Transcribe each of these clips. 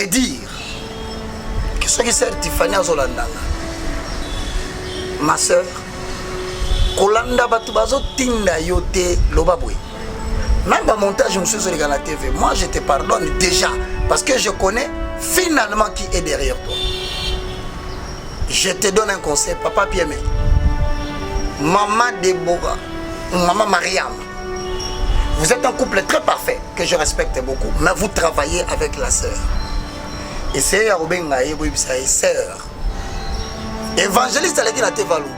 Et dire que soki sœur Tiffany azolanda nga, ma sœur, kolanda bato bazotinda yo te, loba boye. Même ba montage mosusu ezoleka na TV, moi je te pardonne déjà parce que je connais finalement qui est derrière toi. Je te donne un conseil, papa Pieme, maman Deborah, maman Mariam, vous êtes un couple très parfait que je respecte beaucoup, mais vous travaillez avec la sœur. Essayez ya kobenga ye, boyebisa ye: sœur, évangéliste aleki na TV, alobi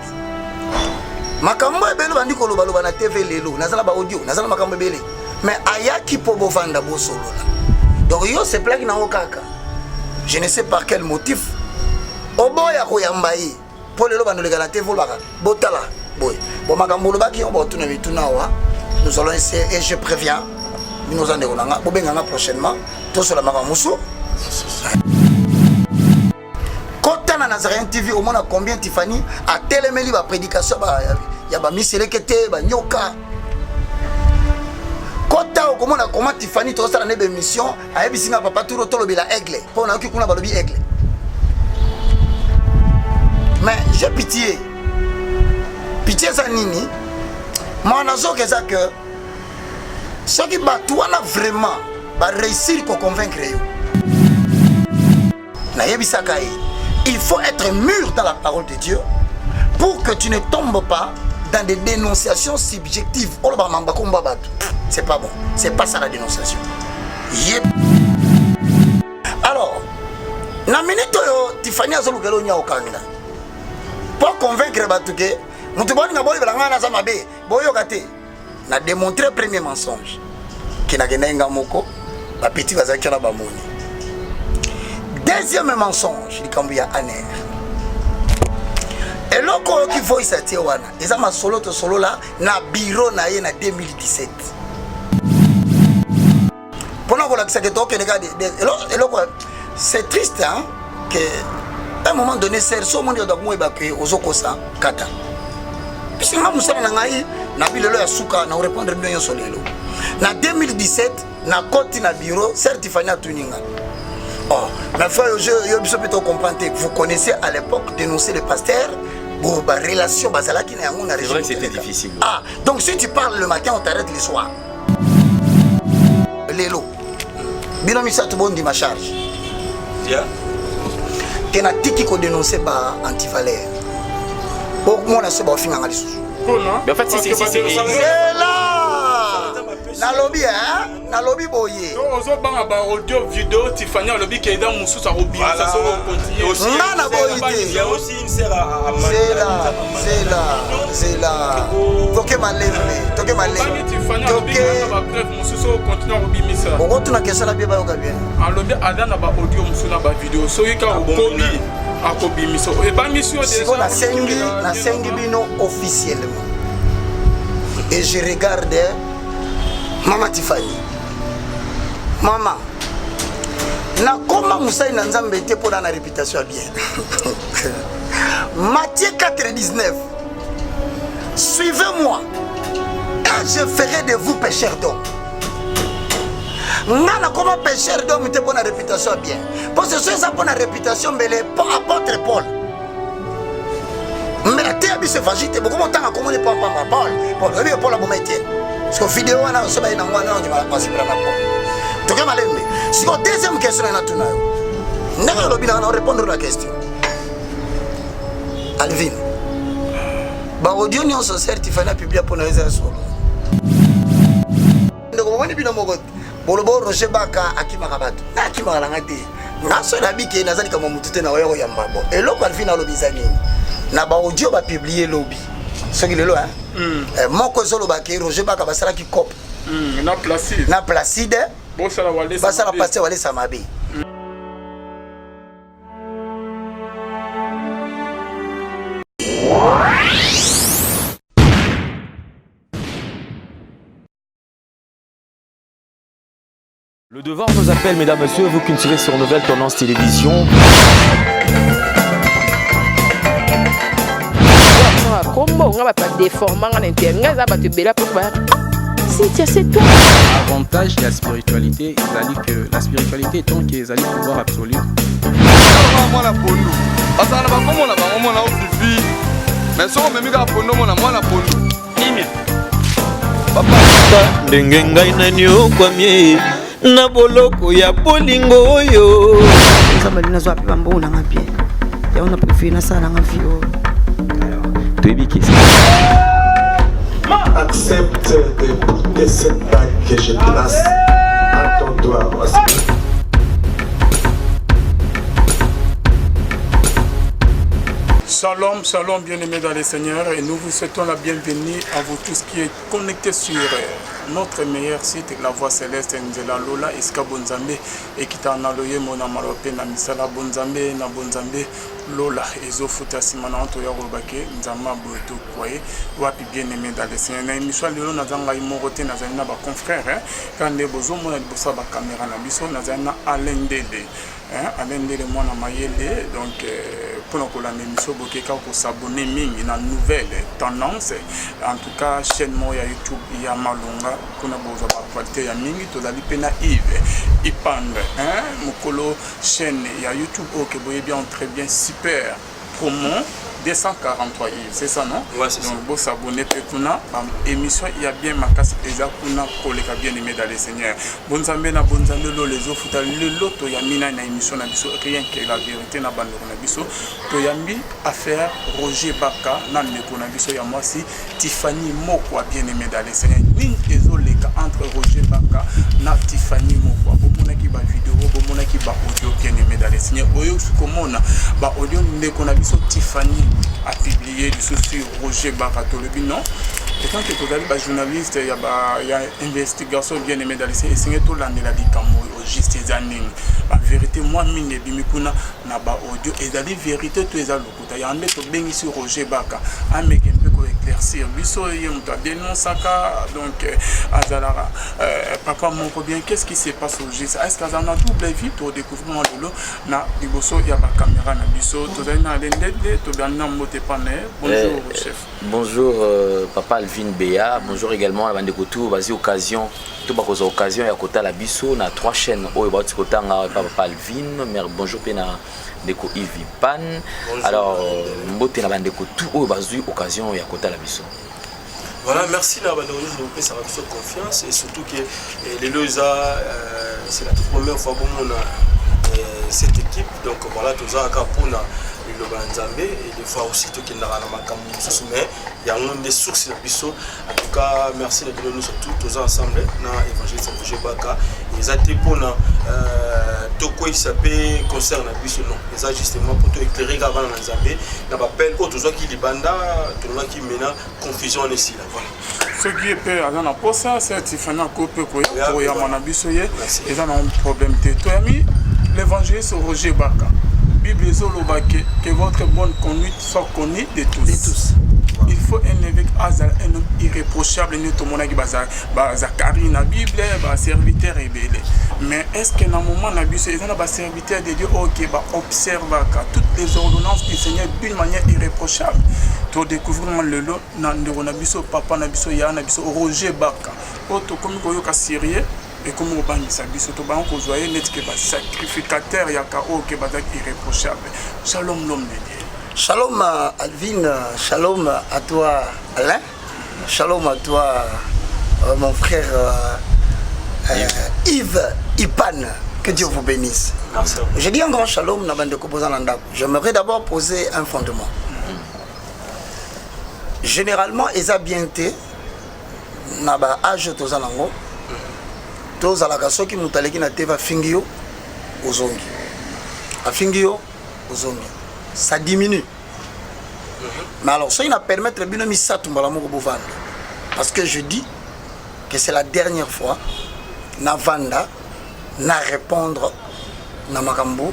makambo ebele, bandi kolobaloba na TV. Lelo naza na baaudio, naza na makambo ebele, mais ayaki mpo bovanda bosolola. Donc yo seplaki nango kaka, je ne sais par quel motif oboya koyamba ye, mpo lelo bandoleka na TV, olobaka botala boye. Bon, makambo olobaki yango, baotuna mituna awa. Nous allons essayer et je préviens bino, oza ndeko na nga, bobenganga prochainement, tosola makambo mosusu. Kota na Nazaréen TV, omona combien Tiffany atelemeli baprédication ya bamiseleke te, banyoka. Kota, okomona comment Tiffany tozosala nde bémission. Ayebisi nga: papa turo, tolobela aigle, mpo nayoki kuna balobi aigle. Mais j'ai pitié. Pitié eza nini? Mwana nazoka eza que soki bato wana vraiment baréussir koconvaincre yo, nayebisaka ye, il faut être mûr dans la parole de Dieu pour que tu ne tombes pas dans des dénonciations subjectives. Oloba mamba komba bato, c'est pas bon, c'est pas ça la dénonciation. Ye alors, na minute oyo Tifani azolukela onya okanga mpo convaincre bato ke moto boninga boyebela ngai naza mabe, boyoka te. Na démontrer premier mensonge ke nakendaki nga moko, bapeti bazalaki wana bamoni. Deuxième mensonge, likambo ya ANR. Eloko oyoki voice atie wana eza masolo tosolola na bureau na ye na 2017, mpona kolakisa ke tokende kaka eloko. C'est triste, hein, que à un moment donné, ser so omoni bato moyeba ke ozokosa kata. Puisque nga mosala na ngai na bilelo ya suka na korépondre bino nyonso lelo, na 2017 nakoti na bureau, sœur Tifani atuni nga: oh mais frère, yo biso mpe tocomprendre te. Vous connaissez à l'époque dénoncer les pasteurs, bon, ba relation bazalaki na yango na C'est vrai que c'était difficile. Ah, donc si tu parles le matin, on t'arrête le soir. Lelo bino misato bondima charge ke natiki kodénonce ba antivaleur, bomona so baofinganga lisusu. Mais en fait, si, si, si, si, Zela, nalobi, hein, nalobi boye. Ozobanga ba audio, vidéo. Tifani alobi ke eza mosusu akobimisa soki ocontinue. Nga na boyi te. Il y a aussi une sœur à Zela, zela, zela, toke malembe, toke malembe. Obangi Tifani alobi Toke. ke aza bapreuve mosusu ocontinue akobimisa. Okotuna question na bie, bayoka bien. Alobi aza na baaudio mosusu na bavideo, soki kaka okomi akobimisa. Ebangisi yo. Siko nasengi bino officiellement et je regarde mama Tifani. Mama, nakoma mosali na Nzambe te mpo na réputation ya bien. Matthieu 4 19: suivez-moi et je ferai de vous pêcheurs d'hommes. Nga nakoma pêcheur d'homme te mpo na réputation ya bien, mpo soso eza mpo na réputation, mbele po apôtre Paul mbele ateya biso évangile te. Bokoma otanga komoni pampamba Paul, Paul. Oyebi Paul aboma Etienne, parce que video wana so baye nango wana ondima basepela na Paul. Toke malembe. Siko deuxième question na natuna yo, ndenge olobi nanga na répondre la question. Alvin, baaudio nyonso sœur Tifani apublia mpo na yo eza ya solo? Ndeko, bomoni bino moko boloba oyo Roger Baka akimaka bato. Nga akimaka nanga te. Nga so nabi ke naza likambo motu te na oya koyamba. Bo eloko Alvin alobi eza nini? Na baaudio bapublie lobi, soki lelo, hein? Moko ezoloba ke Roger Baka basalaki cope Na Placide. Na Placide. Bosala Walesa. Basala Mabe. Pasteur Walesa mabe. Le devoir nous appelle, mesdames, messieurs, vous qui nous suivez sur Nouvelle Tendance Télévision. Kombo nga bato badéforma nga na internet, nga eza bato ebele apo bayaka. Cynthia, c'est toi. Avantage ya spiritualité ezali que la spiritualité étant que ezali pouvoir absolu. Mwana pondu bazala na bakombo na bango mwana ofifi mais soki omemi kaka pondu omona mwana pondu kimia. Papa, ndenge ngai naniokwami na boloko ya bolingo oyo. Nzambe alingi nazwa mpe bambongo nanga bien, yango na préféré nasala nanga vie oyo. Toyebi ke Accepte de porter cette bague que je place à ton doigt. Shalom, shalom, bien-aimés dans le Seigneur, et nous vous souhaitons la bienvenue à vous tous qui êtes connectés sur notre meilleur site, La Voix Céleste, Nzela Lola, esika Bonzambe, ekita na loyembo na maloba mpe na misala Bonzambe na Bonzambe Lola ezofuta nsima na toya koloba ke Nzambe aboye tokwaye wapi. Bien-aimé dans le Seigneur, na émission lelo naza ngai moko te, nazali na baconfrère kaka nde bozomona liboso ya bacaméra na biso. Nazali na Alain Ndele, Alain Ndele mwana mayele. Donc mpona kolanda émission, boke kaka kos'abonner mingi na Nouvelle Tendance, en tout cas chaîne moko ya YouTube ya malonga, kuna bozwa baactualité ya mingi. Tozali mpe na Yves Ipandre, mokolo chaîne ya YouTube oyo ke boyebi yango très bien, Super Promo 243. Yves, c'est ça, non? Ouais, c'est Donc bos'abonner mpe kuna, baémission ya bien makasi eza kuna koleka. Bien aimé dans le Seigneur, bonzambe na bonzambe lolo ezofuta. Lelo toyambi nani na émission na biso Rien que la vérité? Na bandeko na biso, toyambi affaire Roger Baka na ndeko na biso ya mwasi Tiffany Mokwa. Bien aimé dans le Seigneur, nini ezoleka entre Roger Baka na Tiffany Mokwa? Bomonaki bavideo, bomonaki baaudio. Bien aimé dans le Seigneur, boyoki komona baaudio ndeko na biso Tiffany apublié lisusu Roger Baka. Tolobi non, étant que tozali bajournaliste ya investigation, bien aimé dans le Seigneur, esenge tolandela likambo oyo juste eza nini. Bavérité mwa mingi ebimi kuna na baaudio, ezali vérité to eza lokuta? Yango nde tobengisi Roger Baka ameke mpe koéclaircir biso. Ye moto adénonçaka, donc azalaka papa moko bien. Qu'est-ce qui se passe au juste? Est ce que azala na double vie? Todécouvrir lelo na liboso ya bacaméra na biso. Tozali na Lendede, tobandi na mbote pane. Bonjour chef. Bonjour papa Alvin Béa, bonjour également à bandeko tout bazi occasion to bakozwa occasion ya kotala biso na trois chaînes oyo bauti kotanga pa papa Alvin. Mer bonjour mpe na ndeko Yves Pan. Alors mbote na bandeko tout oyo bazwi occasion ya kotala biso. Voilà, merci na bandeko nyonso bopesaka biso confiance et surtout que lelo eza c'est la toute première fois bomona cette équipe. Donc voilà, tozalaka mpona liloba ya Nzambe et des fois aussi tokendaka na makambo mosusu, mais yango nde source na biso. En tout cas, merci na bino nyonso tout. Toza ensemble na évangéliste Roger Baka. Eza te mpona tokweyisa mpe concert na biso, non, eza justement mpo toéclairer kaka bana na Nzambe na bapele oyo tozwaki libanda, tolongaki mena confusion wana esila. Voilà. Soki ye mpe aza na posa, se Tifani ako mpe koyamba na biso ye, eza na problème te. Toyami l'évangéliste Roger Baka. Bible ezoloba que votre bonne conduite soit connue de tous. De tous. Il faut un évêque azala un homme irréprochable. Nde tomonaki bazakari na Bible, baserviteur ebele, mais est ce que na moment na biso eza na baserviteur de Dieu oyo ke baobservaka toutes les ordonnances du Seigneur d'une manière irréprochable? Todécouvrir lelo na ndeko na biso, papa na biso, yaya na biso Roger Baka, oyo tokomi koyoka sérieux, ekomi kobangisa biso. Tobango kozwa ye neti ke basacrificateur yaka oyo ke bazalaki irréprochable. Shalom, l'homme de Dieu. Shalom Alvin, shalom à toi Alain, shalom à toi mon frère Yves Ipan, que Dieu vous bénisse. Merci. Je dis un grand shalom na bandeko boza na ndako. J'aimerais d'abord poser un fondement. Généralement, eza bien te na ba âge toza nango, tozalaka soki moto aleki na te, bafingi yo, ozongi, afingi yo, ozongi, ça diminue. Mais alors soki na permettre bino misato mbala moko bovanda, parce que je dis que c'est la dernière fois navanda na répondre na makambo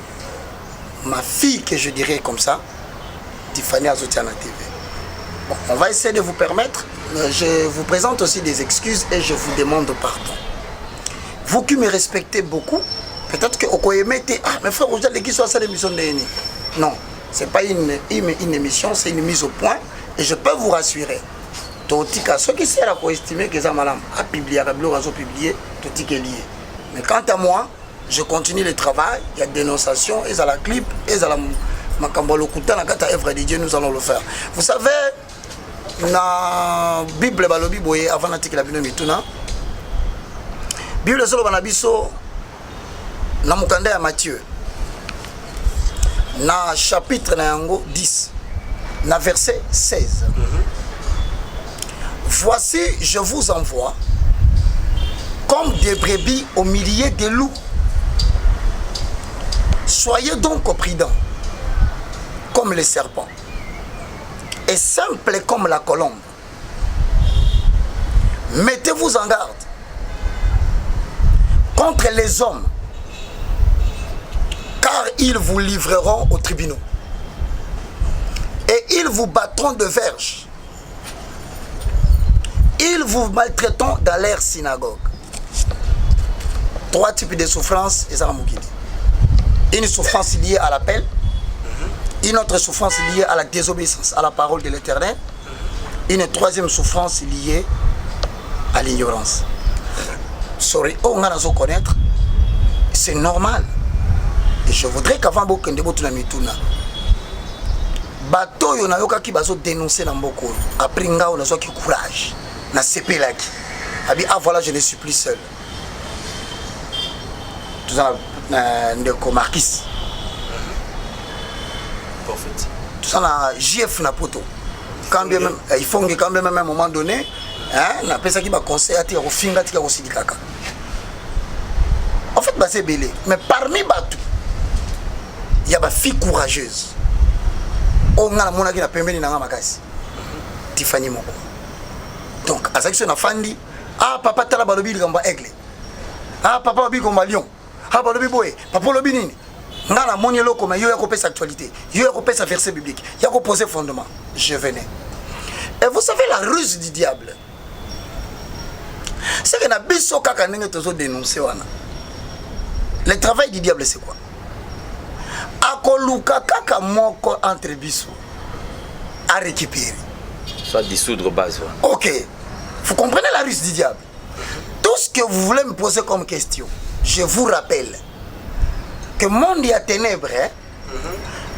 ma fille, que je dirais comme ça, Tiffany azotia na TV. Bon, on va essayer de vous permettre. Je vous présente aussi des excuses et je vous demande pardon, vous qui me respectez beaucoup. Peut-être que okoyeme te, ah mais frère Roger leki so asala émission ndenge. Non, c'est pas une émission, c'est une mise au point et je peux vous rassurer. Totika soki sœur akoestime ke eza malamu, apubliaka biloko azopublie, totikeli ye. Mais quant à moi, je continue le travail ya dénonciation, ezala clip, ezala makambo ya lokuta na kati ya œuvre de Dieu, nous allons le faire. Vous savez, na Bible balobi boye, avant natikela bino mituna, Bible ezoloba na biso na mokanda ya Matthieu, na chapitre na yango 10, na verset 16: "Voici, je vous envoie comme des brebis au milieu des loups. Soyez donc prudents comme les serpents et simples comme la colombe. Mettez-vous en garde contre les hommes, car ils vous livreront aux tribunaux et ils vous battront de verges. Ils vous maltraiteront dans leur synagogue." Trois types de souffrances eza na mokili: une souffrance liée à l'appel, une autre souffrance liée à la désobéissance à la parole de l'Éternel, une troisième souffrance liée à l'ignorance. Sorry, oyo nga nazo connaître, c'est normal. Et je voudrais qu'avant bokende, botuna mituna. Bato oyo nayokaki bazodénonce na mboka oyo, après nga oyo nazwaki courage, nasepelaki abi: "Ah voilà, je ne suis plus seul." Toza na ndeko Marquis. Prophète. Toza na JF na poto. Quand bien même il faut, quand bien même à un moment donné, hein, napesaki baconseil, atika kofinga, atika kosilikaka. En fait, baza ebele, mais parmi bato ya bafille courageuse oyo nga namonaki na pembeni na nga makasi, Tifani moko. Donc azalaki so nafandi: "Ah papa, tala, balobi likambo ya aigle. Ah papa, balobi likambo ya lion. Ah, balobi boye. Papa, olobi nini?" Nga namoni eloko, mais yo ya kopesa actualité, yo ya kopesa verset biblique, ya kopose fondement. Je venais et vous savez, la ruse du diable, c'est que na biso kaka ndenge tozodénonce wana, le travail du diable, c'est quoi? Akoluka kaka moko entre biso à récupérer. Soit dissoudre base wana. Ok, vous comprenez la ruse du diable. Tout ce que vous voulez me poser comme question, je vous rappelle que monde ya ténèbres, hein,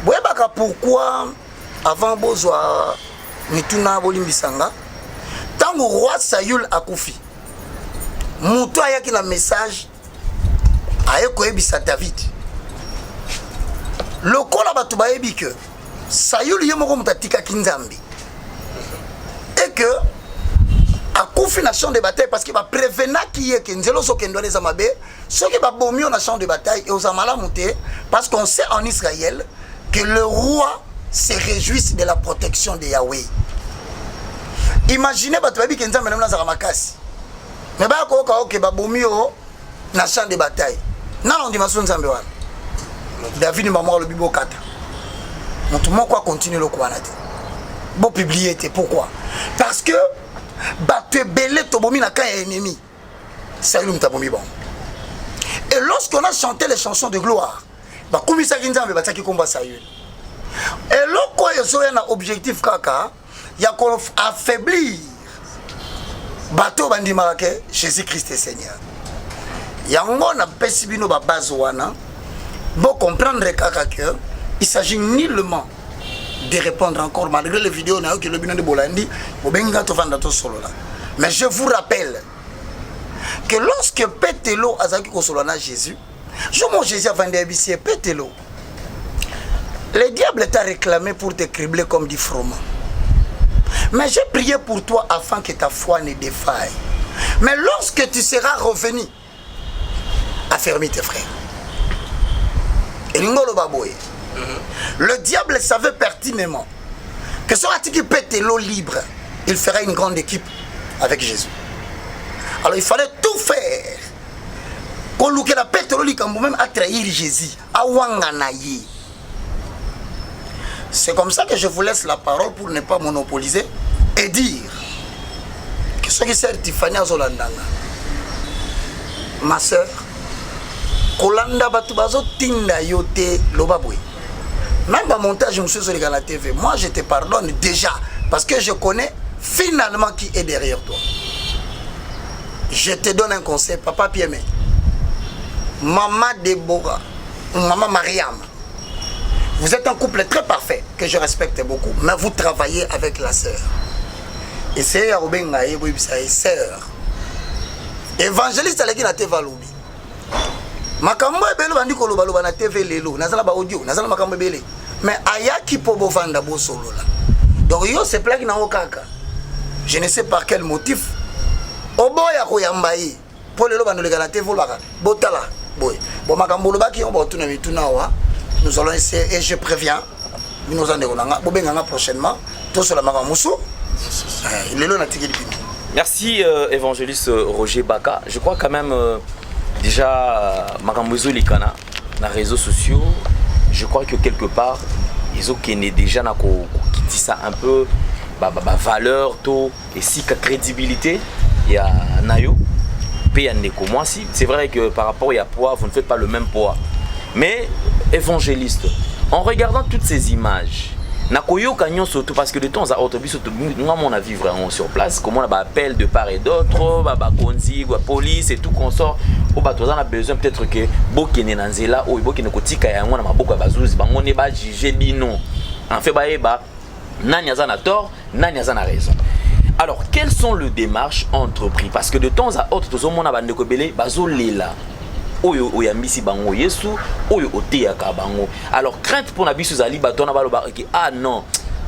boyebaka pourquoi. Avant bozwa mituna, bolimbisanga, ntango roi Saül akufi, moto ayaki na message, aye koyebisa David. Lokola bato bayebi ke Saül ye moko moto atikaki Nzambe et que akufi na champ de bataille, parce que baprévenaki ye ke nzela ozokende wana eza mabe, soki babomi yo na champ de bataille, eoza malamu te, parce qu'on sait en Israël que le roi se réjouisse de la protection de Yahweh. Imaginez, bato bayebi ke Nzambe na bino azalaka makasi, mais baya koyoka oke babomi yo na champ de bataille, nana ondima so Nzambe wana? David mamo alobi: "Bokata, moto moko akontinue eloko wana te, bopublie te." Pourquoi? Parce que bato ebele tobomi na camp ya ennemi, Saül moto abomi bango. Et lorsqu'on a chanté les chansons de gloire, bakumisaki Nzambe, batiaki komba Saül. Eloko oyo ezoya na objectif kaka ya koaffaiblir bato oyo bandimaka ke Jésus Christ est Seigneur. Yango napesi bino babase wana, bocomprendre kaka que il s'agit nullement de répondre encore, malgré les vidéos nayoki elobi no nde bolandi, bobengi nga, tovanda, tosolola. Mais je vous rappelle que lorsque Petelo azalaki kosolola na Jésus, jour mon Jésus avandi, ayebisi ye: "Petelo, le diable t'a réclamé pour te cribler comme du froment, mais j'ai prié pour toi afin que ta foi ne défaille. Mais lorsque tu seras revenu, affermis tes frères." Elingi oloba boye: le diable savait pertinemment que soki atiki Petelo libre, il fera une grande équipe avec Jésus. Alors il fallait tout faire kolukela Petelo likambo, même à trahir Jésus, awanga na ye. C'est comme ça que je vous laisse la parole pour ne pas monopoliser et dire que soki sœur Tiffany azolandanga, ma sœur, kolanda bato bazotinda yo te. Loba boye, même bamontage mosusu ezoleka na TV, moi je te pardonne déjà parce que je connais. finalement qui est derrière toi. Je te donne un conseil, papa Pieme. Maman Deborah, maman Mariam, vous êtes un couple très parfait que je respecte beaucoup, mais vous travaillez avec la sœur. Essayez ya kobenga ye boyebisa ye sœur. Évangéliste aleki na TV alobi. Makambo ebele bandi kolobaloba na TV lelo, naza na ba audio, naza na makambo ebele. Mais ayaki po bovanda bosolola. Donc yo seplaki nango kaka. Je ne sais par quel motif. Oboya koyamba ye. Po lelo bandoleka na TV olobaka botala boye. Bon makambo olobaki yango bakotuna mituna awa. Nous allons essayer et je préviens bino oza ndeko na nga bobenga nga prochainement tosola makambo mosusu eh, lelo natikeli bino. Merci euh, évangéliste Roger Baka. Je crois quand même euh, déjà makambo ezolikana na réseaux sociaux, je crois que quelque part ezokende déjà na kokitisa un peu ba, ba, ba valeur to esika crédibilité ya nayo pe ya ndeko mwasi. C'est vrai que par rapport ya poids, vous ne faites pas le même poids, mais évangéliste, en regardant toutes ces images na koyoka nyonso tout, parce que de temps à autre biso nga mona vivre yango sur place, komona ba appel de part et d'autre, ba bakonzi ba police et tout consort oyo bato baza na besoin peut-être que bokende na nzela oyo bokende kotika yango na maboko ya bazuzi bango nde bajuge bino, en fait bayeba nani aza na tort, nani aza na raison. Alors, quelles sont les démarches entreprises? Parce que de temps à autre tozomona bandeko ebele bazolela oyo oyambisi bango Yesu oyo oteyaka bango. Alors crainte mpona biso ezali bato wana balobaka ke ah non,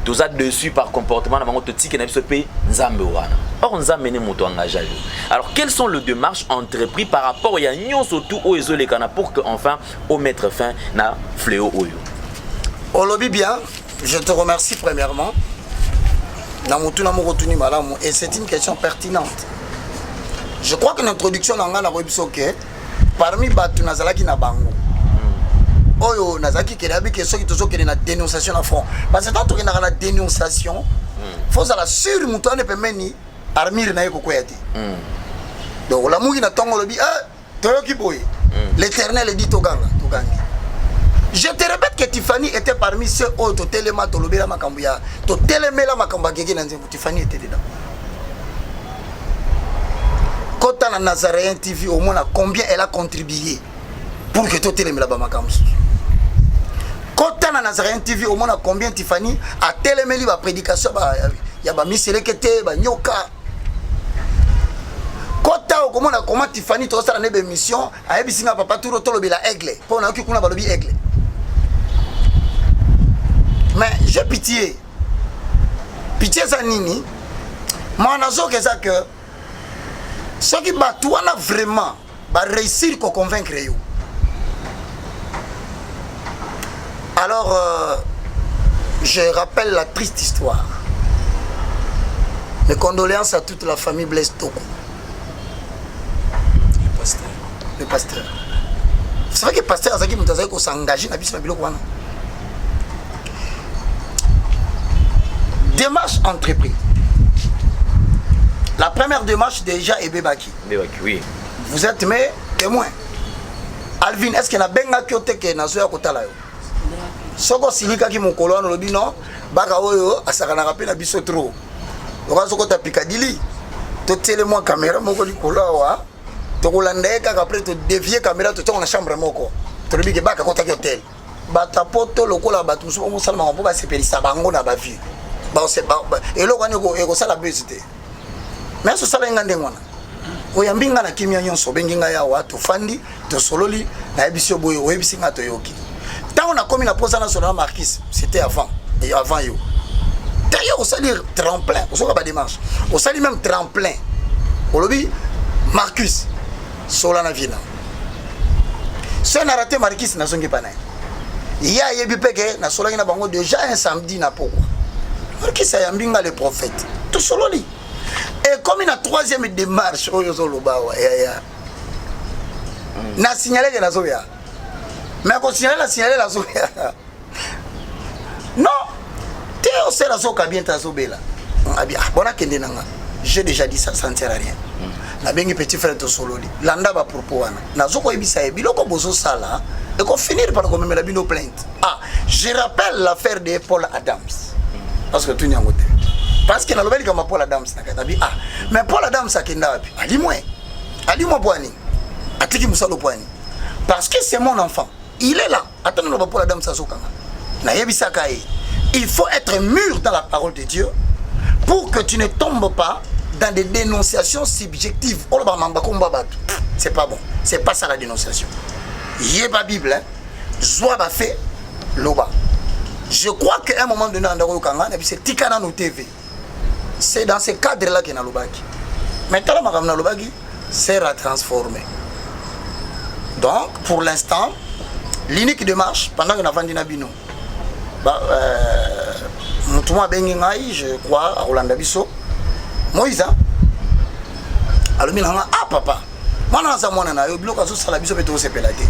toza dessus par comportement na bango, totike na biso mpe Nzambe wana, or Nzambe nde moto engage yo. Alors, quelles sont les démarches entreprises par rapport ya nyonso tout oyo ezolekana pour que enfin omettre fin na fléau oyo? Olobi bien, je te remercie premièrement na motuna moko otuni malamu, et c'est une question pertinente. Je crois que l'introduction na ngai nakoyebi biso ke parmi bato nazalaki na bango oyo nazalaki kende yabi ke soki tozokende na dénonciation na front, parce que tant tokendaka na dénonciation, faut ozala sur moto wana pembeni, armure na ye kokwea te. Donc olamuki na ntongo, olobi ah, toyoki boye, l'Éternel dit toganga, togangi. Je te répète que Tiffany était parmi ceux oyo totelema, tolobela makambo ya totelemela makambo ya gege na nzembo. Tiffany était dedans. Kota na Nazaréen TV, omona combien elle a contribué pour que totelemela bamakambo mosusu. Kota na Nazaréen TV, omona combien Tiffany atelemeli baprédication ya bamiseleke te, banyoka. Kota, okomona comment Tiffany tozosala nde bémission, ayebisi nga: "Papa Turo, tolobela aigle mpo nayoki kuna balobi aigle." Mais j'ai pitié. Pitié eza nini? Mwana nazoka eza que soki bato wana vraiment baréussir koconvaincre yo, alors je rappelle la triste histoire. Mes condoléances à toute la famille Blaise Toko. Le pasteur. Le pasteur, c'est vrai que pasteur azalaki moto azalaki kosengage na biso na biloko wana. Démarche entreprise, la première démarche déjà ebebaki. Ebebaki, oui. Vous êtes mes témoins. Alvin, est ce que nabengaki yo te ke nazoya kotala yo? Soki osilikaki mokolo wana, olobi non, baka oyo asakanaka mpe na biso trop, loka soki ota Pikadili, totiele mwa caméra moko likolo awa, tokolanda ye kaka. Après todévier caméra, totiango na chambre moko, tolobi ke baka akotaki hotel. Bato ya poto lokola bato mosusu bamosalamaka mpo basepelisa bango na bavie, eloko wana ekosala buzz te. Mais osala nga ndenge wana, oyambi nga na kimia nyonso, obengi ngai awa, tofandi, tosololi, nayebisi yo boye, oyebisi nga, toyoki. Ntango nakomi na posa nasola na Marquis, c'était avant et avant yo. D'ailleurs osali tremplin, osoka badémarche, osali même tremplin, olobi Marcus sola na vie na so na raté Marquis, nazongi epa na ye. Ye ayebi mpe ke nasolaki na bango déjà un samedi na pokwa. Marquis ayambi nga, le prophète, tosololi. Ekomi na troisième démarche oyo ozoloba awa, yaya, na signale ke nazoya, mais kosignale na signale nazoya non te, osala azoka bien te, azobela abi ah, bon, akende na nga. J'ai déjà dit ça, ça ne sert à rien. Nabengi petit frère, tosololi, landa bapropos wana, nazokoyebisa ye biloko bozosala ekofinir par komemela bino plainte. Ah, je rappelle l'affaire de Paul Adams, parce que tuni yango te. Parce que nalobeli kama Paul Adams na kati ah, mais Paul Adams akenda wapi? Alimwe. Alimwe po nini? Atiki musalo po nini? Parce que c'est mon enfant. Il est là. Attends, naloba Paul Adams azokanga. Nayebisaka ye. Il faut être mûr dans la parole de Dieu pour que tu ne tombes pas dans des dénonciations subjectives. Oloba mamba komba bato. C'est pas bon. C'est pas ça la dénonciation. Yeba Bible, hein. Zwa ba fait loba. Je crois qu'à un moment donné, ndako yokanga na biso tika nanu TV. C'est dans ce cadre là que nalobaki. Mais tala makambo nalobaki, sera transformé. Donc, pour l'instant, l'unique démarche, pendant que navandi na bino, ba, moto moko abengi ngai, je crois, akolanda biso, Moïse, hein? Alobi na nga, ah papa, mwana aza mwana na yo, biloko azosala biso mpe tokosepela te.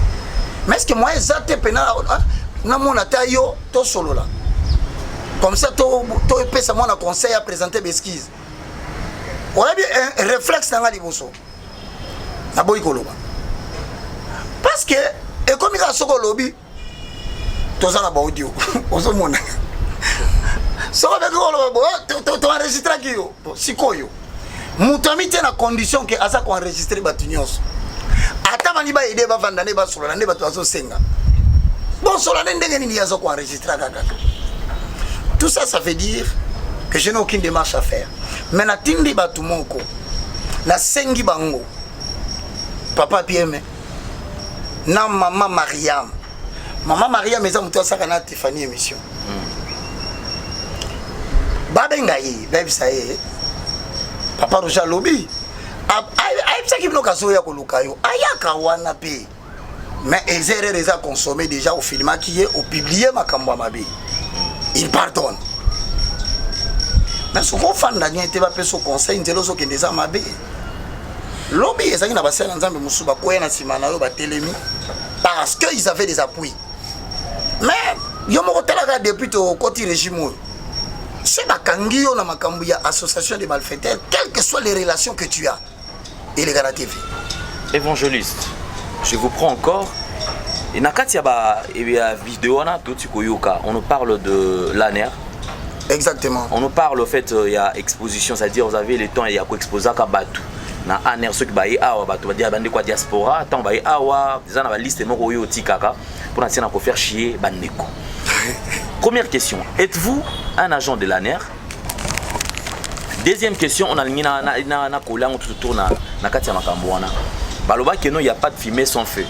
Mais est-ce que moi eza te pena namona ata yo tosolola comme ça topesa mwana conseil ya présenter baexcuse. Oyebi réflexe na nga liboso naboyi koloba parce que ekomi kaka soki olobi toza na baaudio ozomona soki obeki koloba toenregistraki yo. Sikoyo moto ami te na condition ke aza koenregistre bato nyonso, ata bani baede bavanda nde basolola nde bato bazosenga bosola nde ndenge nini ye aza koenregistre kaka. Tout ça, ça veut dire que je n'ai aucune démarche à faire, mais natindi bato moko, nasengi bango, papa Pieme na mama Mariam. Mama Mariam eza moto asaka na Tiffany émission. Babenga ye, bayebisa ye papa Roger alobi ayebisaki bino kazoya koluka yo, ayaka wana mpe, mais eza erreur, eza consommé déjà, ofilmaki ye, opublie makambo ya mabe, il pardonne. Mais soki ofanda nie te, bapesa conseil, nzela ozokende eza mabe. Lobi ezalaki na basali na Nzambe mosusu bakwea na nsima na yo, batelemi parce que ils avaient des appuis. Mais yo moko talaka, depuis tokoti régime oyo, so bakangi yo na makambo ya association de malfaiteurs, quelles que soient les relations que tu as, eleka na TV. Évangéliste, je vous prends encore. Et na kati ya ba ya vidéo wana toti koyoka, on nous parle de l'ANR. Exactement. On nous parle au fait, il y a exposition, c'est-à-dire vous avez le temps, il y a quoi exposer ka batu na ANR, soki baye awa, bato badia bandeko ya diaspora, ntango baye awa, eza na baliste moko oyo otikaka mpona ntina kofaire chier bandeko. Première question, êtes-vous un agent de l'ANR? Deuxième question, on alingi na, na, na, na kola yango tout autour na kati ya makambo wana. Balobaki non, il y a pas de fumée sans feu.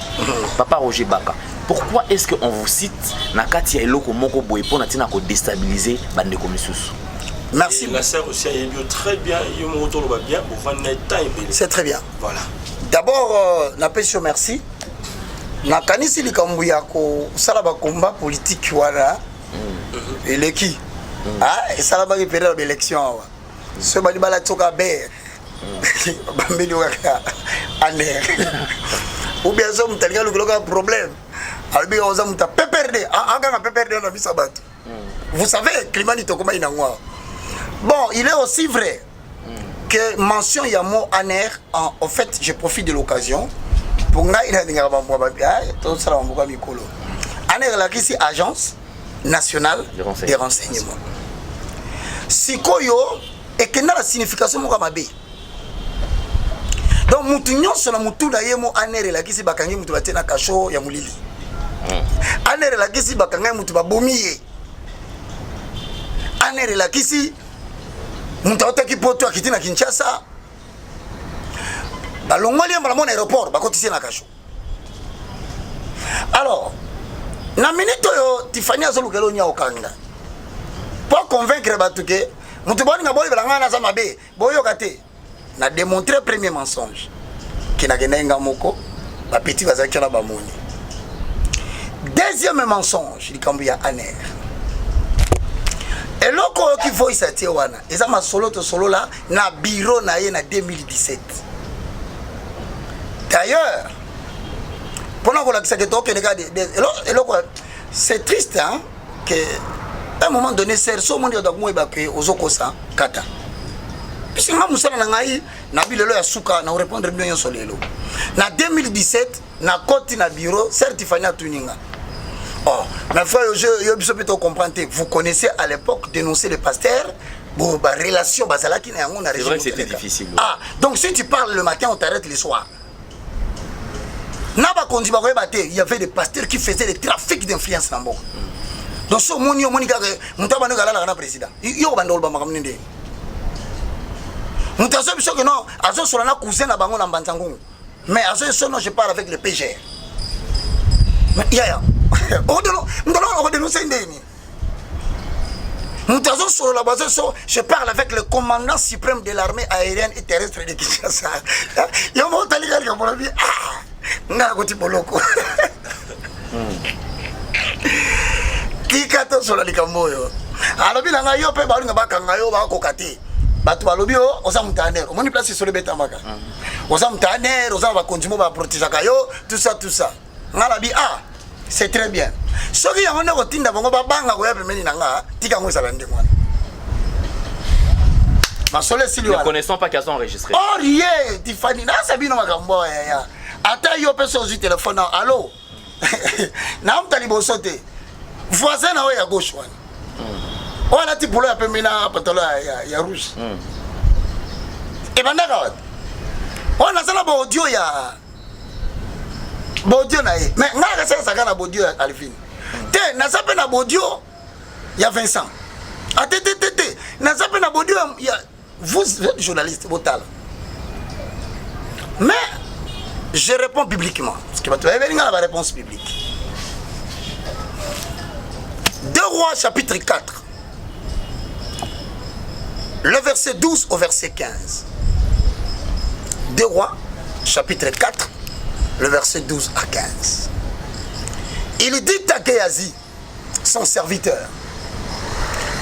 Papa Roger Baka, pourquoi est-ce que on vous cite na kati ya eloko moko boye mpona ntina kodéstabiliser bandeko misusu? Merci. Et la sœur aussi ayebi yo très bien, yo moko toloba bien, bovandi na temps ebele. C'est très bien. Voilà. D'abord, napesi yo merci. Nakanisi likambo ya kosala bakomba politike wana eleki. Ah, esalamaki période ya baélection awa, soki bali balati soka ber bambeli yo kaka ANR, ou bien so moto alingi alukela kaka problème, alobi oza moto ya PPRD, akanga PPRD na biso bato. Vous savez climat nini tokomaki nango awa. Bon, il est aussi vrai que mention ya mot ANR, en fait, je profite de l'occasion pour ngai nalingaka bambwa babi tosala bamboka mikolo. ANR elakisi Agence nationale de renseignement. De renseignement. Sikoyo ekenda na signification moko ya mabe. Donc mutu nyonso na mutu na ye, mo ANR elakisi bakangi mutu, batie na cachot ya molili. ANR elakisi bakangai mutu, babomi ye. ANR elakisi mutu autaki Poto, akiti na Kinshasa, balongoli ye mbala mona aéroport, bakotisi ye na cachot. Alors na minute oyo Tifani azolukela onya okanga po convaincre bato ke moto boninga boyebela ngai naza mabe, boyoka te. Na démontrer premier mensonge ke nakendaki nga moko, bapeti bazalaki wana bamoni. Deuxième mensonge, likambo ya ANR. Eloko oyoki voice atie wana eza masolo tosolola na bureau na ye na 2017. D'ailleurs, mpona kolakisa ke tokende kaka eloko, c'est triste, hein, que à un moment donné ser so omoni bato bakomoyeba ke ozokosa kata, puisque nga mosala na ngai nabi lelo ya suka na korépondre bino nyonso lelo. Na 2017 nakoti na bureau, sœur Tifani atuni nga: "Oh, mais frère, yo biso mpe tocomprendre te, vous connaissez à l'époque dénoncer le pasteur." Bon, ba relation bazalaki na yango na C'est régime. vrai que c'était difficile. Ah, donc si tu parles le matin, on t'arrête le soir. Na bakonzi bakoyeba te, il y avait des pasteurs qui faisaient des trafics d'influence na mboka. Donc so omoni omoni kaka moto abandi kalalaka na président. Yo obanda koloba makambo nini ndenge. Moto azoyebi soki non, azosola na cousin na bango na Mbanza Ngungu. Mais azoyebi soki non, je parle avec le PGR. Mais yaya, odelo, ndolo okodenonse ndenge nini? Moto azosolola bazo so je parle avec le commandant suprême de l'armée aérienne et terrestre de Kinshasa. Yo moko otali kaka likambo lobi ah nga nakoti boloko. Tika tosolola likambo oyo. Alobi na ngai yo mpe balinga bakanga yo bakoka te. Bato balobi yo oza moto ya ner. Omoni place esolo ebetamaka. Oza moto ya ner, oza na bakonzi mo baprotegeaka yo, tout ça tout ça. Nga nabi ah c'est très bien. Soki yango nde kotinda bango babanga koya pembeni na nga, tika yango ezala ndenge wana. Masolo esili Ne wana. connaissant pas qu'elles sont enregistrées. Or ye Tiffany nasa bino makambo oyo yaya. Ata yo mpe so ozwi telefone na allo. Na muta liboso te. Voisin na oyo ya gauche wana. Oyo alati polo ya pembe na pantalon ya, ya, ya rouge. Ebandaka wapi? Oyo naza na ba audio ya bodio na ye mais ngai nakasi azalaka na bodio ya alvin te naza mpe na bodio ya Vincent ate te te te naza mpe na bodio ya vous êtes journaliste botala mais je réponds publiquement parce que bato bayebeli ngai na baréponse publique 2 Rois chapitre 4 le verset 12 au verset 15. 2 Rois, chapitre 4, le verset 12 à 15. Il dit à Géasi, son serviteur,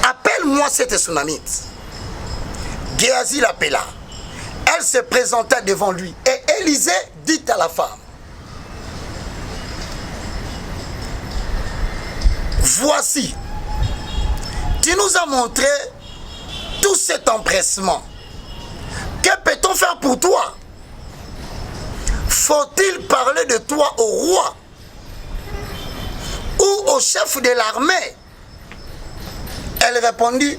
appelle-moi cette Sunamite. Géasi l'appela. Elle se présenta devant lui et Élisée dit à la femme, voici, tu nous as montré tout cet empressement. Que peut-on faire pour toi? Faut-il parler de toi au roi ou au chef de l'armée? Elle répondit,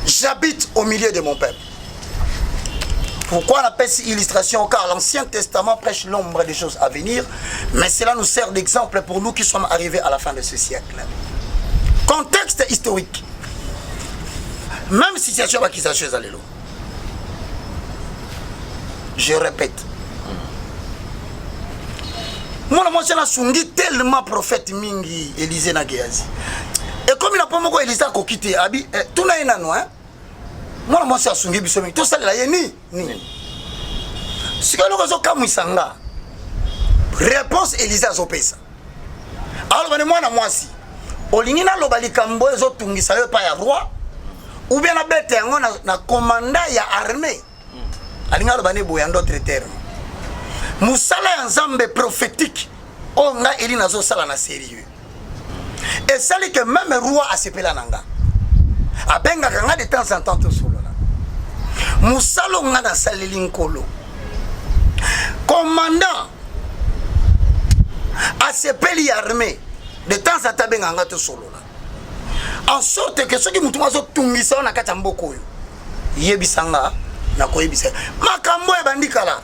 j'habite au milieu de mon peuple. Pourquoi on appelle cette illustration? Car l'Ancien Testament prêche l'ombre des choses à venir, mais cela nous sert d'exemple pour nous qui sommes arrivés à la fin de ce siècle. Contexte historique. Même situation d'accusation, Zalelo. Je répète. Mwana mwasi anasungi tellement prophète mingi Élisée na Géasi. Et comme il a pas moko Élisée akoki te, abi eh, tuna ye nano hein. Mwana mwasi asungi biso mingi, tosalela ye ni nini? Sikoyo eloko ezokamwisa nga, réponse Élisée azopesa. Aloba ni mwana mwasi, olingi naloba likambo oyo ezotungisa yo epai ya roi ou bien nabeta yango na, na commandant ya armée? Alingi aloba ne boye en d'autres termes. Mosala ya Nzambe prophétique oyo nga Eli nazosala na sérieux. Esali que même roi asepela na nga. Abengaka nga de temps en temps tosolola. Mosala oyo nga nasaleli Nkolo. Commandant asepeli ya armée de temps en temps abengaka nga tosolola. En sorte que soki motu moko azotungisa yo na kati ya mboka oyo, yebisa nga, nakoyebisa makambo ebandi kala.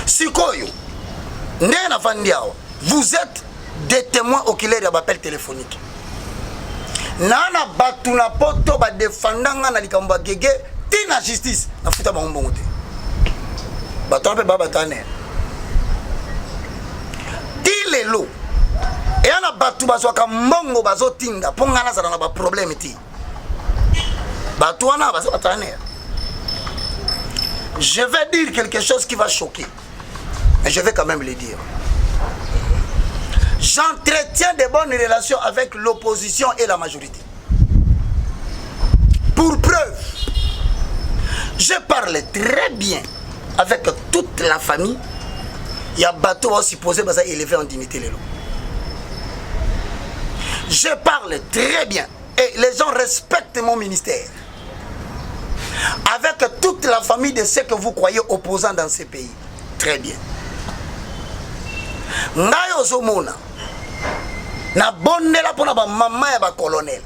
Sikoyo ndenge nafandi awa, vous êtes des témoins oculaires ya baappel téléphonique. Na na bato na poto badefanda nga na likambo ya gege ti na justice, nafuta bango mbongo te. Bato wana mpe ba bato ane ti lelo eya na bato bazwaka mbongo bazotinda mpo ngai nazala na baproblème te. Bato wana baza bato ane. Je vais dire quelque chose qui va choquer, mais je vais quand même le dire. J'entretiens de bonnes relations avec l'opposition et la majorité. Pour preuve, je parle très bien avec toute la famille. Il y a bateau supposé baza élevé en dignité lelo. Je parle très bien et les gens respectent mon ministère. Avec toute la famille de ceux que vous croyez opposants dans ces pays. Très bien. Ngai ozomona na bondela pona ba mama ya ba colonel.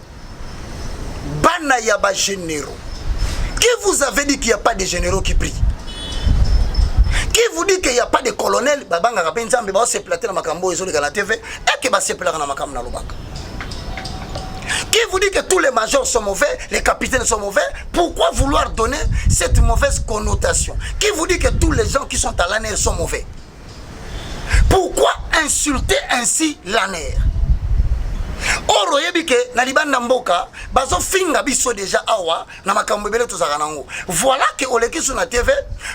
Bana ya ba généraux. Qui vous avait dit qu'il n'y a pas de généraux qui prient? Qui vous dit qu'il n'y a pas de colonel babangaka mpe Nzambe baosepela te na makambo oyo ezoleka na TV eke basepelaka na makambo nalobaka? Qui vous dit que tous les majors sont mauvais, les capitaines sont mauvais? Pourquoi vouloir donner cette mauvaise connotation? Qui vous dit que tous les gens qui sont à l'ANR sont mauvais? Pourquoi insulter ainsi l'ANR? Or oyebi ke na libanda mboka bazofinga biso déjà awa na makambo ebele tozalaka nango. Voilà ke oleki so na TV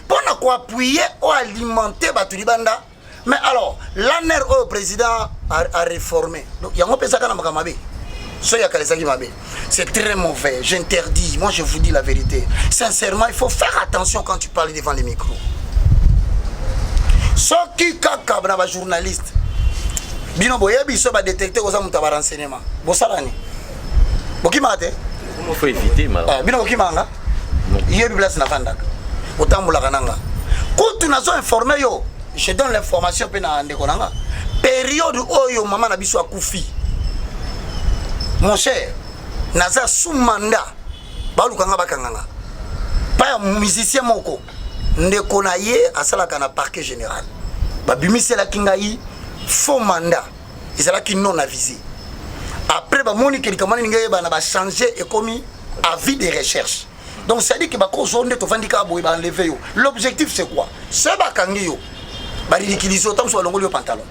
mpo na koappuyer o alimenter bato libanda. Mais alors l'ANR oyo président a réformé, donc yango mpe ezaka na makambo mabe. Soki ya kala ezalaki mabe, c'est très mauvais, j'interdis. Moi, je vous dis la vérité sincèrement, il faut faire attention quand tu parles devant les micros. Soki kaka na bajournaliste, bino boyebi, so badétecte koza moto ya barenseignement, bosala nini? Bokimaka te? Faut éviter. Ah, bino bokimaka nga, yebi place nafandaka, otambolaka na nga. Kutu nazo informe yo, je donne l'information mpe na ndeko na nga. Période oyo mama na biso akufi, mon cher, naza sous mandat, baluka nga, bakanga nga pa ya musicien moko, ndeko na ye asalaka na parquet général. Babimiselaki ngai faux mandat, ezalaki non avisé. Après bamoni ke likambo nini ngai yebana, bachange, ekomi avis de recherche. Donc c'est à dire que bakozwa nde tovandi kaka boye, baenleve yo. L'objectif, c'est quoi? Se bakangi yo, baridiculise yo, ntango mosusu balongoli yo pantalon,